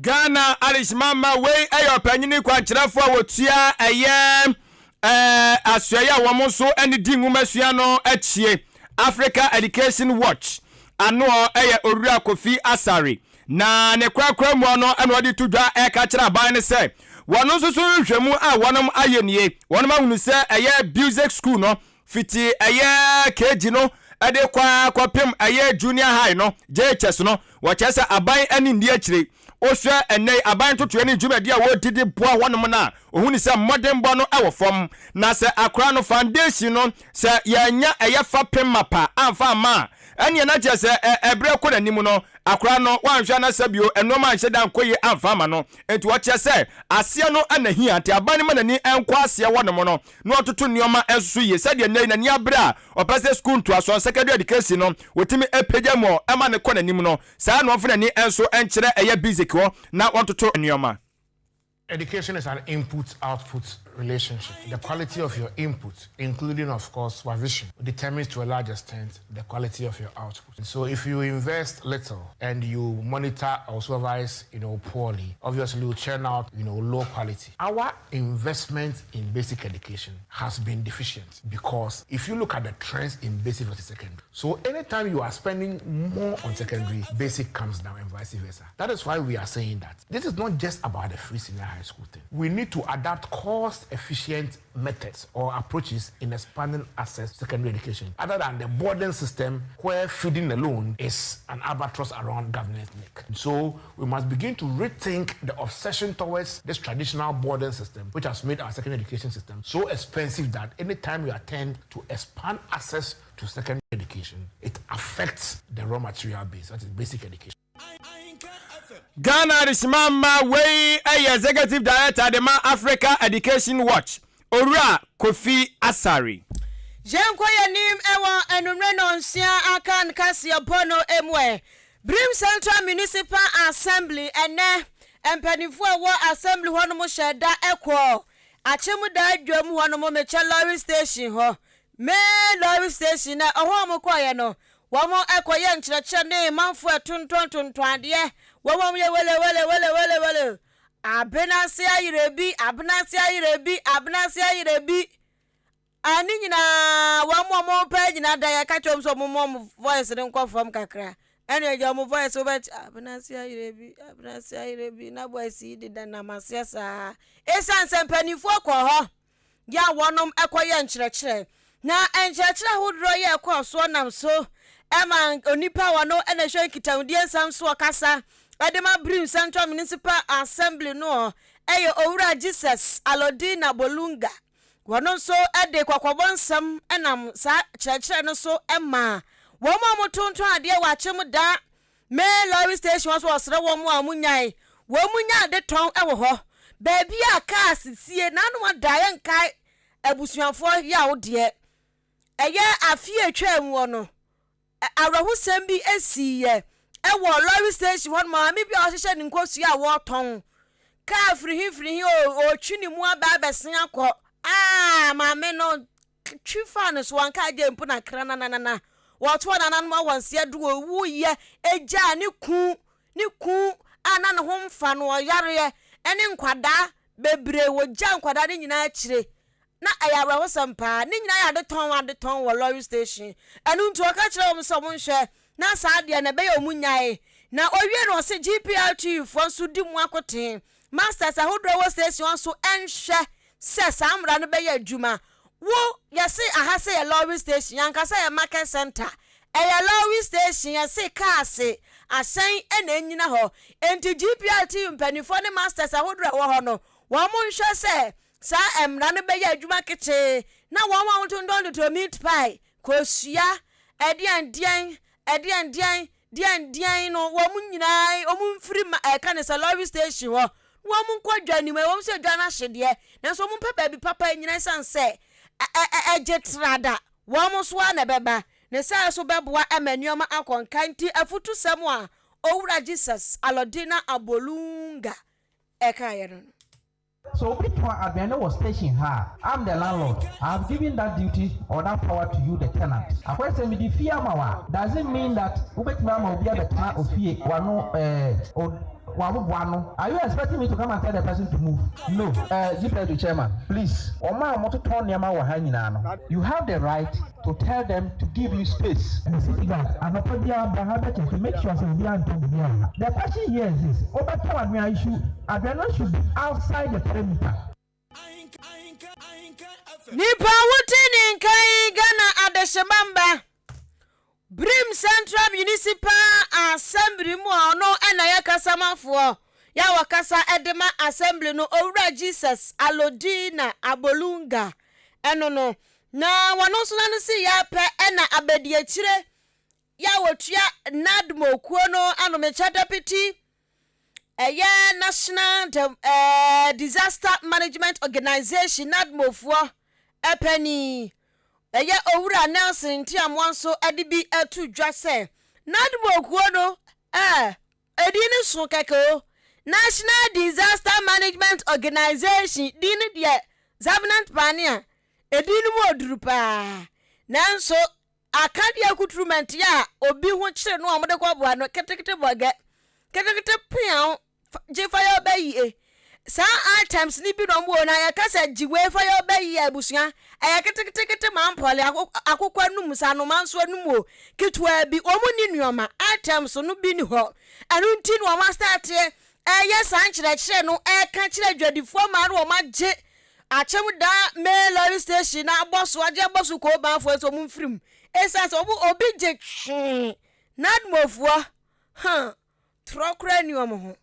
Ghana Adehyemama wei yɛ ɔpanyini kwankyerɛfoɔ a wɔtua ɛyɛ ɛɛ asoɛeɛ a wɔn nso ne di nwomasua no akyie Africa Education Watch anoɔ yɛ Owura Kofi Asare na ne korakora muɔ no na ɔde to dwa ɛka kyerɛ aban no sɛ wɔn nso so nhwehwɛmu a wɔnom ayɛ nie wɔnom ahunu sɛ ɛyɛ Busic School no Fiti ɛyɛ KG no de kɔ ara kɔpem ɛyɛ Junior High no, JHS no, wɔkyerɛ sɛ aban ani nni akyire. Wohwɛ ɛnnɛ yi aban ntotoeɛ ne dwumadi a wɔredi de boa hɔnom no a, wɔhu no sɛ mmɔdenbɔ no wɔ fam. Na sɛ akora no, foundation no, sɛ yɛannya ɛyɛ fapem mapa amfa amma a, ɛnneɛ na kyerɛ sɛ ɛberɛ rekɔ n'anim no, akora no, woanhwɛ a na sɛbio nnoɔma anhyɛ da ankɔ yie amfa amma no. Enti wɔkyerɛ sɛ aseɛ no na hia, nti aban no ma n'ani nkɔ aseɛ hɔnom no na ɔtoto nneɛma nso so yie sɛdeɛ nnɛ yi n'ani abere a ɔpɛ sɛ sukuu ntoasoɔ, secondary education, no wɔtumi pagya mu ma no kɔ n'anim no, saa ara na ɔmfa n'ani nso nkyerɛ ɛyɛ basic hɔ na wɔntoto nneɛma. Education is an input-output relationship. The quality of your input, including, of course, supervision, determines to a large extent the quality of your output. So if you invest little and you monitor or supervise, you know, poorly, obviously you churn out, you know, low quality. Our investment in basic education has been deficient because if you look at the trends in basic versus secondary, so anytime you are spending more on secondary, basic comes down and vice versa. That is why we are saying that this is not just about the free senior high school thing. We need to adapt cost-efficient methods or approaches in expanding access to secondary education, other than the boarding system where feeding alone is an albatross around government's neck. So we must begin to rethink the obsession towards this traditional boarding system, which has made our secondary education system so expensive that anytime we attempt to expand access to secondary education, it affects the raw material base, that is basic education. Ghana Adehyema mma wei yɛ Executive Director de ma Africa Education Watch, Owura Kofi Asare. Yɛnkɔ yɛn anim wɔ anwummere nnɔnsia Akan kaseɛbɔ no mu ɛ. Birim Central Municipal Assembly, Ɛnnɛ, mpanimfoɔ a ɛwɔ Assembly hɔnom hyɛɛ da kɔɔ Akyem Dwam hɔnom, mekyɛ lorry station hɔ, Main lorry station a ɛhɔ a wɔkɔeɛ no, wɔkɔyɛɛ nkyerɛkyerɛ ne manfoɔ a ɛtontɔntontɔn adeɛ, wɔn a wɔyɛ wele wele wele wele wele, abenase ayerɛ bi, abenase ayerɛ bi, abenase ayerɛ bi, a ne nyinaa wɔn a wɔpɛ agyina da yɛka kyerɛ wɔn sɛ wɔn mmɔ wɔn voice no nkɔ fam kakra, ɛna agya wɔn voice wobɛte abenase ayerɛ bi, abenase ayerɛ bi, na voice yi deda nam aseɛ saa. Esiane sɛ mpanimfoɔ kɔɔ hɔ yɛ a wɔnom kɔyɛ nkyerɛkyerɛ. Na nkyerɛkyerɛ ahodoɔ yi a ɛkɔɔ soɔ nam so ma onipa a ɔno na ɛhwɛ nkitahodie nsɛm soɔ kasa de ma Birim Central Municipal Assembly no yɛ Owura Jesus Alodina Bolunga. Wɔno nso de kɔkɔbɔ nsɛm nam saa kyerɛkyerɛ no so maa wɔn a wɔtontɔn adeɛ wɔ Akyem Da Main lorry station hɔ nso wɔsrɛ wɔn a wɔnyae wɔn mu nya ade tɔn wɔ hɔ. Baabi a cars sie n'ano ada yɛnkae abusuafoɔ yaw deɛ. Ɛyɛ afe a ɛtwaa mu hɔ no, awerɛhosɛm bi siiɛ wɔ lorry station hɔ nom. Maame bi a ɔhyehyɛ ne nkosua a wɔretɔn. Kaa firihifirihi o, ɔretwi ne mu aba abɛsen akɔ. Aa maame no twi faa no so wanka agye mpo na krananana wɔtoɔ nananom awɔnseɛ do ɔwuiɛ ɛgyaa ne ku ne ku a na ne ho mfa no ɔyareɛ ɛne nkwadaa bebree wɔgyaa nkwadaa no nyinaa akyire na ɛyɛ awerɛhosɛm paa ne nyinaa yɛ adetɔn adetɔn wɔ lorry station ɛno nti ɔka kyerɛ wɔn sɛ wɔn nhwɛ na saa adeɛ no ɛbɛyɛ wɔn nyae na ɔwie no ɔse GPRTU foɔ nso di mu akoten masters ahodoɔ wɔ station hɔ nso nhwɛ sɛ saa mmara no bɛyɛ adwuma. Wo, yɛse aha sɛ yɛ lorry station, yɛanka sɛ yɛ market centre. Ɛyɛ lorry station, yɛse cars, ahyɛn na ɛnyina hɔ. Enti GPRTU mpaninfoɔ ne masters ahodoɔ a ɛwɔ hɔ no, wɔn nhwɛ sɛ saa mmara no bɛyɛ adwuma kekyee na wɔn a wɔtontɔn totɔ meat pie, kosua, ɛdeɛn deɛn, ɛdeɛn deɛn. deɛn deɛn no wɔn nyinaa wɔn mfiri ma ɛka ne sɛ lorry station hɔ na wɔn nkɔ dwa no mu. Ɛwɔ mu sɛ dwa no ahye deɛ, nanso wɔn mpɛ baabi papa nyina ɛsiane sɛ ɛgye trada wɔn nso ara na ɛbɛba. Ne saa nso bɛboa ma nneɛma akɔ nkan nti afutusɛm a Owura Jesus Alodina Abolunga ɛkaeɛ no no. So obi tɔn aduane wɔ station ha a, I'm the landlord, I have given that duty or that power to you the tenant. Akɔyɛ sɛ mede fie ama wo a, doesn't mean that wobɛtumi ama obi abɛtena ofie w'ano eh, o w'aboboa ano. Are you expecting me to come and tell the person to move? No. Eh, GPSB chairman, please, wɔn a wɔtotɔn nneɛma wɔ ha nyinaa no, you have the right to tell them to give you space. City guard, anɔpa biara bra ha bɛ check make sure sɛ obiara ntɔn biribiara wɔ ha. The question here is this, wobɛtɔn aduan you should aduan no should be outside the perimeter. Nipa a wote ne nka yi Ghana adehyema mba Birim Central Municipal Assembly mu a ɔno na ɛyɛ kasamafoɔ yɛ a wɔkasa de ma Assembly no Owura Jesus Alodina Abolunga ɛno no na wɔn nso n'ano si yɛ apɛ ɛna abadiakyire yɛ a wɔtua NADMO kuo no ano mekyɛ Deputy ɛyɛ National de, eh, Disaster Management Organization NADMO foɔ ɛpɛni ɛyɛ Owura Nelson Ntiamoa nso de bi ato dwa sɛ NADMO kuo no eh, edin no so kɛkɛ o. National Disaster Management Organization din no deɛ Zavenant Pania edin no mu oduru paa nanso Akadeɛ akuturumɛnteɛ a obi ho kyere no a wɔde kɔboa no ketekete bɔgɛ, ketekete peaw, gye fa yɛ ɔbɛ yie. Saa items no bi na wɔn wɔ na yɛka sɛ gye wei fa yɛ ɔbɛ yie abusua. Ɛyɛ keteketekete mampɔle, akokɔ anum, sɛ anoma nso anum o, ketewa bi. Wɔn nni nneɛma, items no bi ni hɔ. Ɛno nti na wɔn astarteɛ ɛyɛ saa nkyerɛkyerɛ no ɛka kyerɛ adwadifoɔ maa no wɔn agye Akyem da main lorry station na abɔ so agye abɔ so kɔɔ banfoɔ nso ɔmo mfiri mu esiane sɛ ɔmo obi gye twee nadmofoɔ huh torɔ koraa nni ɔmo ho.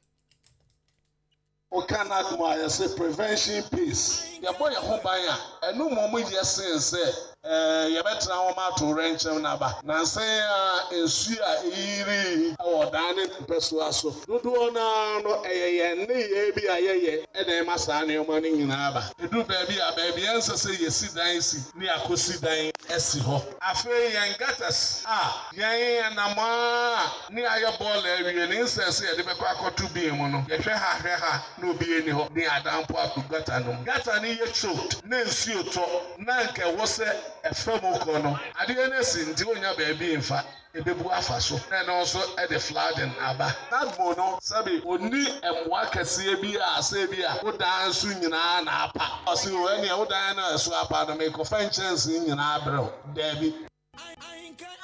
Woka NADMO a, yɛse prevention pays. Yɛbɔ yɛn ho ban a, ɛno mmom yɛ sen sɛ yɛbɛtena hɔ ma atoyerɛnkyɛm no aba. Nnansa yi ara, nsu a eyiyirii wɔ ɔdan ne ne mpasua so dodoɔ no ara no, ɛyɛ yɛn nneyɛe bi a yɛyɛ na ɛma saa nneɛma no nyinaa ba. Ɛduru baabi a, baabi a ɛnsɛ sɛ yɛsi dan si ne yɛakɔsi dan asi hɔ. Afei yɛn gutters a yɛn nam ara ne ayɛ bɔɔla awie no, instead sɛ yɛde bɛkɔ akɔto bin mu no, yɛhwɛ ha hwɛ ha na obiara nni hɔ ne yɛadan mpo ato gutter no mu. Gutter no yɛ choked na nsuo tɔ na anka ɛwɔ sɛ ɛfa mu kɔ no, adeɛ no asi nti wonnya baabi mfa, ɛbɛbu afa so na ɛno nso de flooding aba. NADMO no, sɛbe ɔnni mmoa kɛseɛ bi a sɛ ebi a wo dan so nyinaa na apa. Ɔse o ɛneɛ wo dan no a ɛso apa no merekɔfa nkyɛnsee nyinaa abrɛ wo. Daabi.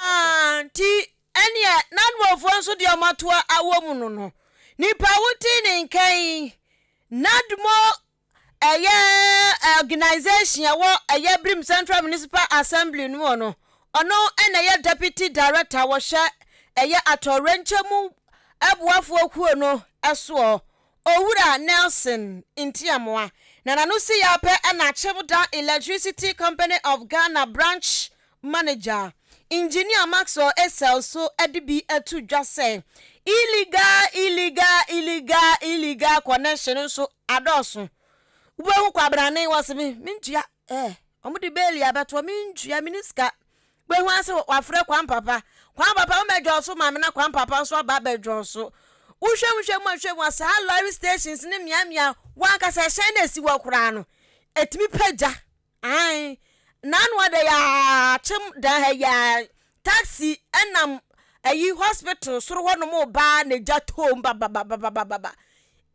Ah, nti ɛneɛ NADMOfoɔ nso deɛ ɔmatoa awɔ mu no no, nipa wote ne nka yi, NADMO ɛyɛ organisation ɛwɔ ɛyɛ Birim Central Municipal Assembly no mu no, ɔno na ɛyɛ Deputy Director wɔhwɛ ɛyɛ atɔwrɛnkyɛ mu ɛboafoɔ kuo no ɛsoɔ, Owura Nelson Ntiamoa. Na n'ano si yɛ apɛ ɛna Akyemda Electricity Company of Ghana Branch Manager, Engineer Maxwell Essel nso de bi ato dwa sɛ illegal, illegal, illegal, illegal connection nso adɔɔso. Wobɛhu kwabrane wɔse me mentua eh, wɔn de bail abɛtoɔ mentua menni sika. Wobɛhu ara sɛ wafrɛ Kwan Papa, Kwan Papa wommɛdwɔɔ so ma me na Kwan Papa nso aba abɛdwɔɔ so. Wohwɛ mu hwɛ mu a hwɛ mu a saa lorry stations ne mmeammea wankasa ɛhyɛn na ɛsi hɔ koraa no ɛtumi pagya. Ae, n'ano ada yi aa kyem dan ha yi aa, taxi nam ayi hospital soro hɔ nom ba na egya toom babababababa.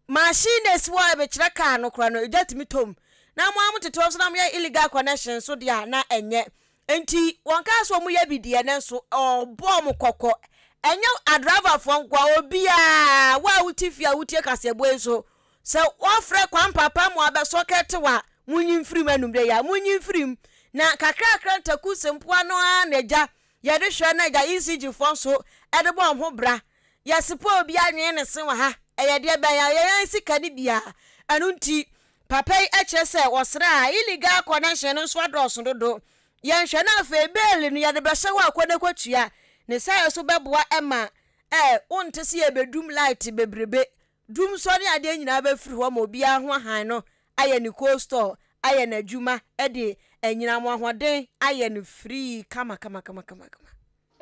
Machine na esi hɔ a ɛbɛkyerɛ car no koraa no egya tumi tom. Na mo a mo tete hɔ nso na moyɛ illegal connection nso deɛ a na ɛnyɛ. Nti wɔn kaa sɛ wɔn yɛ bi deɛ nanso ɔbɔ wɔn kɔkɔ. Ɛnyɛ adriverfoɔ nkoa, obiara, wo a wote fie a wotie kaseɛbɔ yi nso, Sɛ wɔfrɛ kwan papa mo abɛsɔ kɛtew a, munyi mfiri mu anwummere yi a, munyi mfiri mu. Na kakrakra ntaku sempoa no ara na agya yɛde hwɛ na agya ECG foɔ nso de bɔ wɔn ho bra. Yɛsepɔ obi anwene ne se wɔ ha, ɛyɛ deɛ bɛn a yɛn sika no bi a. Ɛno nti, papa yi kyerɛ sɛ ɔsrɛ a illegal connection no nso adɔɔso dodo. Yɛnhwɛ na afei bail no yɛde bɛhyɛ hɔ a kɔ na kɔtua. Ne saayɛ nso bɛboa ma. Ɛ, wonte sɛ yɛbɛdum light bebrebe. Dum sɔ ne adeɛ nyinaa bɛfiri hɔ ma obiara ho ahan no ayɛ ne cold store, ayɛ n'adwuma de anyinam ahoɔden ayɛ no free kama kama kama kama kama.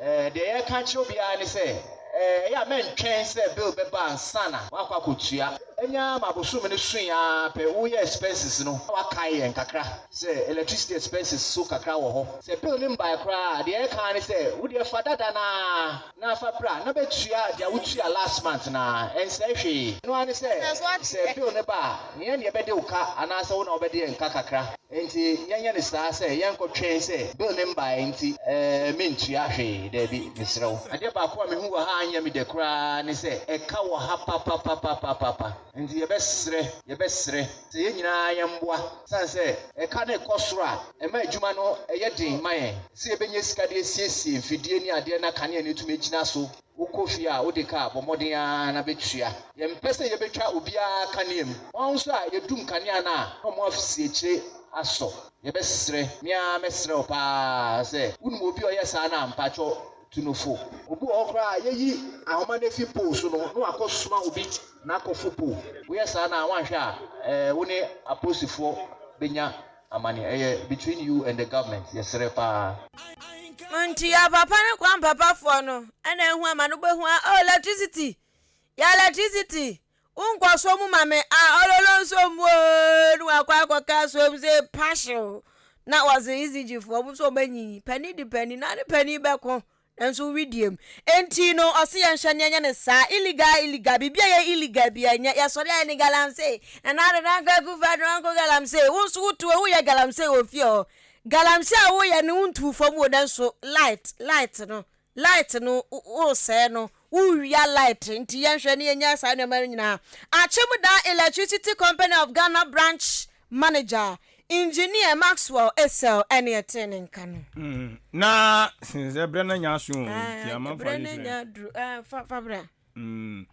Deɛ yɛreka akyerɛ obiara ne sɛ, ɛyɛ a mɛntwɛn sɛ bill bɛba ansa na woakɔ akɔtua. Ɛnyɛ ara ma bosome no soe ara pɛ, woyɛ expenses no na woakae yɛn kakra sɛ electricity expenses so kakra wɔ hɔ. Sɛ bill no mbaeɛ koraa a, deɛ yɛreka ara ne sɛ, wo deɛ fa dada no ara na fa bra na bɛtua deɛ wotua last month no ara, ɛnsɛe hwee. Ɛno ara ne sɛ, sɛ bill no ba a, yɛn na yɛbɛde wo ka anaasɛ wo na wobɛde yɛn ka kakra. Enti yɛnyɛ no saa sɛ yɛnkɔtwɛn sɛ bill no mbaeɛ nti mentua hwee, daabi, mesrɛ wo. Adeɛ baako a mehu wɔ ha a anyɛ me dɛ koraa ne sɛ ɛka wɔ ha papapapapapa. Enti yɛbɛsrɛ, yɛbɛsrɛ sɛ yɛn nyinaa yɛmmoa. Ɛsiane sɛ ɛka no rekɔ soro a, ɛma adwuma no yɛ den ma yɛn sɛ yɛbɛnya sika de asiesie mfidie ne adeɛ na kanea no atumi agyina so. Wokɔ fie a, wode ka a, bɔ mmɔden ara na bɛtua. Yɛmpɛ sɛ yɛbɛtwa obiara kanea mu. Wɔn nso a yɛdum kanea no a, na wɔasi akyire asɔ. Yɛbɛsrɛ, me ara mɛsrɛ wo pa ara sɛ, wonim obi a ɔyɛ saa no a, mpakyɛ tu no fo. Obi wɔ hɔ koraa a, yɛyi ahoma no afi pole so no, na wakɔsoma obi na akɔfo pole. Woyɛ saa no a, woanhwɛ a, ɛɛ, wo ne apolisifoɔ bɛnya Amane ɛyɛ between you and the government yɛsrɛ paa. Nti ya papa ne kwan papa foɔ no ɛna ehu ama no bɛhu a oh electricity ya electricity wo nkɔ so mu ma me a ɔlolo nso mu oo ne wakɔ akɔka so mu sɛ pahyew na wɔse ECG foɔ mo nso ɔbɛnyinyi pani di pani na ne pani bɛko Nanso wedeɛ mu. Enti no ɔse yɛnhwɛ ne yɛnyɛ no saa. Illegal illegal biribi a ɛyɛ illegal biara nyɛ. Yɛsɔre a yɛne galamsey. Nana Addo Dankwa Akufo Addo Uncle Galamsey. Wo nso woto hɔ woyɛ galamsey wɔ fie hɔ. Galamsey a woyɛ no wontuu fam o nanso light light no light no wosɛe no wowia light nti yɛnhwɛ ne yɛnyɛ saa nneɛma no nyinaa. Akyem Da Electricity Company of Ghana Branch Manager, Engineer Maxwell Essel ɛne ɛtee ne nka no. Mm, na sɛ berɛ no anya aso o, nti amanfoɔ Berɛ no anya aduru, eh, fa, fa bra. Mm.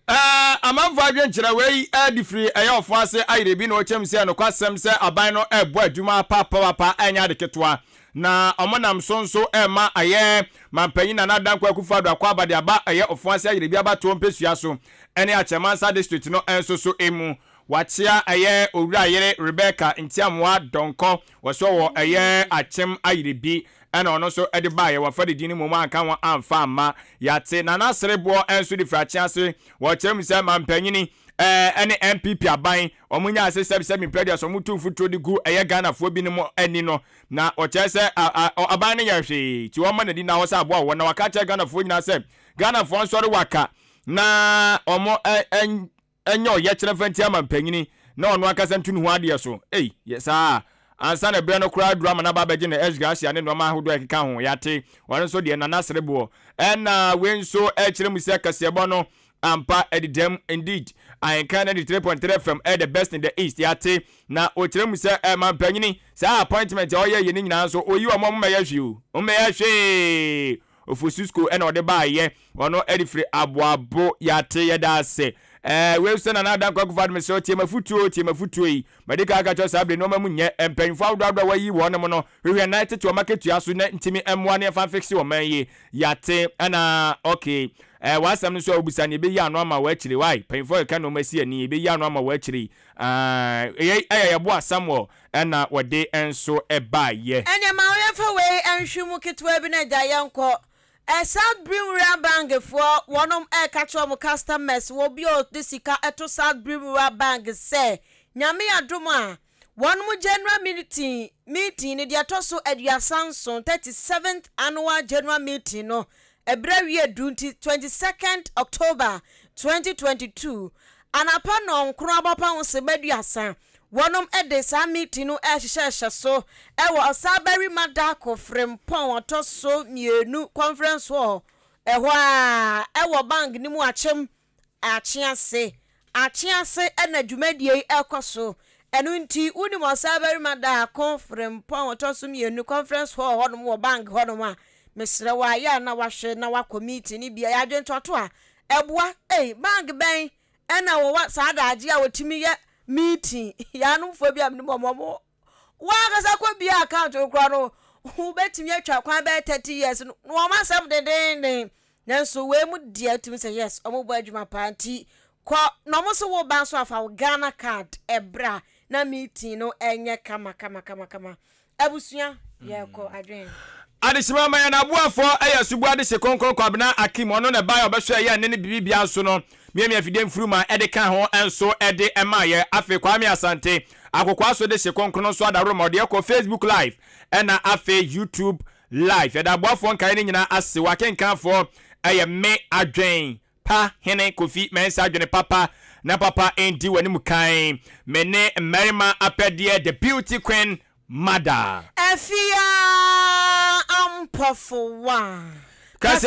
Eh, amanfoɔ adwenkyerɛ wei eh, de firi ɛyɛ ɔfo ase ayerɛ bi na ɔkyɛm sɛ nokwasɛm sɛ aban no ɛrebɔ adwuma papapapa ɛnyɛ ade ketewa na ɔmo nam so nso ɛrema ayɛ mampanyin Nana Dankwa Akufo-Addo akɔ aba de aba ɛyɛ ɔfo ase ayerɛ bi abatoɔ mpesua so ɛne Akyɛmansa district no nso so emu. Wakyea ɛyɛ Owura yere Rebecca Ntiamoa Donkor wɔ so wɔ ɛyɛ Akyem Ayiribi ɛna ɔno nso de baeɛ wafa ne din no mmom anka ho amfa amma yɛate. Nana Sereboɔ nso de firi Akye ase wɔkyerɛ mu sɛ mampanyini ɛne NPP aban wɔn nyaa ase sɛbi sɛbi mprɛ aduasa wɔn tu mfuturo de gu ɛyɛ Ghanafoɔ binom ani no na wɔkyerɛ sɛ aban no nyɛ hwee ti wɔn ma n'ani na hɔ sɛ aboa wɔn na waka akyerɛ Ghanafoɔ nyinaa sɛ Ghanafoɔ nsɔre waka na wɔn nyɛ ɔyɛkyerɛ mfa ntia mampanyini na ɔno ankasa ntu ne ho adeɛ so. Ei, yɛ saa a, ansa na berɛ no koraa aduru ama no aba abɛgye ne ex gratia ne nnoɔma ahodoɔ a ɛkeka ho. Yɛate. Ɔno nso deɛ, Nana Sereboɔ. Ɛna wei nso kyerɛ mu sɛ kaseɛbɔ no ampa ɛdedam. Indeed, Ahenkan 93.3 FM ɛyɛ the best in the East. Yɛate. Na ɔkyerɛ mu sɛ eh, mampanyini, saa appointment a ɔyɛ yɛ no nyinaa nso, ɔyi wɔn a wɔmmɛyɛ hwee o. Wɔmmɛyɛ hwee! Ofosusko na ɔde baayɛ ɔno ɛde firi aboabo yate yɛda ase ɛɛ wei nso Nana Dankwa Akufo Addo mesrɛ tie mafutuo tie mafutuo yi madi kan aka kyerɛ saa bere nneɛma mu nyɛ mpanyinfoɔ ahodoɔ ahodoɔ a wɔayi wɔn nom no hwehwɛ nan tete wɔn akatua so na ntumi mmoa ne ɛfa mfikse wɔn man yi yate ɛna okay ɛɛ w'asɛm no nso a wobisa no yɛbɛyi ano ama wɔ akyire wai mpanyinfoɔ keka nneɛma si ani yɛbɛyi ano ama wɔ akyire ɛɛ ɛyɛ yɛboa Samuel Ɛna wɔde nso baeɛ. Ɛneɛ ma yɛmfa wei nhwe mu ketewa bi na gya yɛnkɔ. South Brim Rural Bank foɔ wɔnom ɛreka kyerɛ wɔn customers wɔ obi a ɔde sika ɛto South Brim Rural Bank sɛ Nyame adom a wɔnom general meeting meeting no deɛ ɛtɔ so 37, 37th annual general meeting no ɛberɛ awie du nti 22nd October 2022 anapa nnɔnkron abɔpa ho seba aduasa Wɔnom de saa meeting no rehyehyɛhyɛ so wɔ Ɔsaabarima Darko Frimpong ɔtɔ so mienu conference hall ɛhɔ ara wɔ bank no mu Akyem Akyease Akyease na dwumadie yi rekɔ so. Ɛno nti wonim Ɔsaabarima Darko Frimpong ɔtɔ so mienu conference hall hɔnom wɔ bank hɔnom a, mesrɛ wo a yɛ a na wahwɛ na wakɔ meeting no bi. Ɛyɛ adwentoatoa a ɛboa. Ei bank bɛn Ɛna wɔwɔ saa adagye a wɔtumi yɛ meeting yaanomfoɔ bi a menim wɔn wɔn wɔn ankasa kɔ bia account no koraa no wobɛtumi atwa kwan bɛyɛ 30 years no na wɔn asɛm dendeenden. Nanso wei mu deɛ wotumi sɛ yes ɔmo bɔ adwuma paa nti kɔ na ɔmo so wo ba nso afa wo Ghana card ɛbra na meeting no ɛnyɛ kama kama kama kama. Abusua yɛkɔ adwen. Adehyema ma yɛn aboafoɔ yɛ Asubu Adehye Kronkron Kwabena Akim, ɔno na ɛbaeɛ a ɔbɛhwɛɛ yɛn nne ne biribiara nso no, miamia afidie mfuruma de kaa ho nso de maa yɛn. Afei Kwame Asante, Akokoaa so Dehye Kronkron no nso adaworo ma ɔde yɛkɔ Facebook Live ɛna afei YouTube Live. Yɛda aboafoɔ nkaeɛ no nyinaa ase. W'akenkanfoɔ yɛ me Adwen Pa Hene Kofi Mensah Adwene papa na papa ndi w'anim kan. Me ne mmarima apɛdeɛ The Beauty Queen Mother. Afia Ampofo wa. Kasa.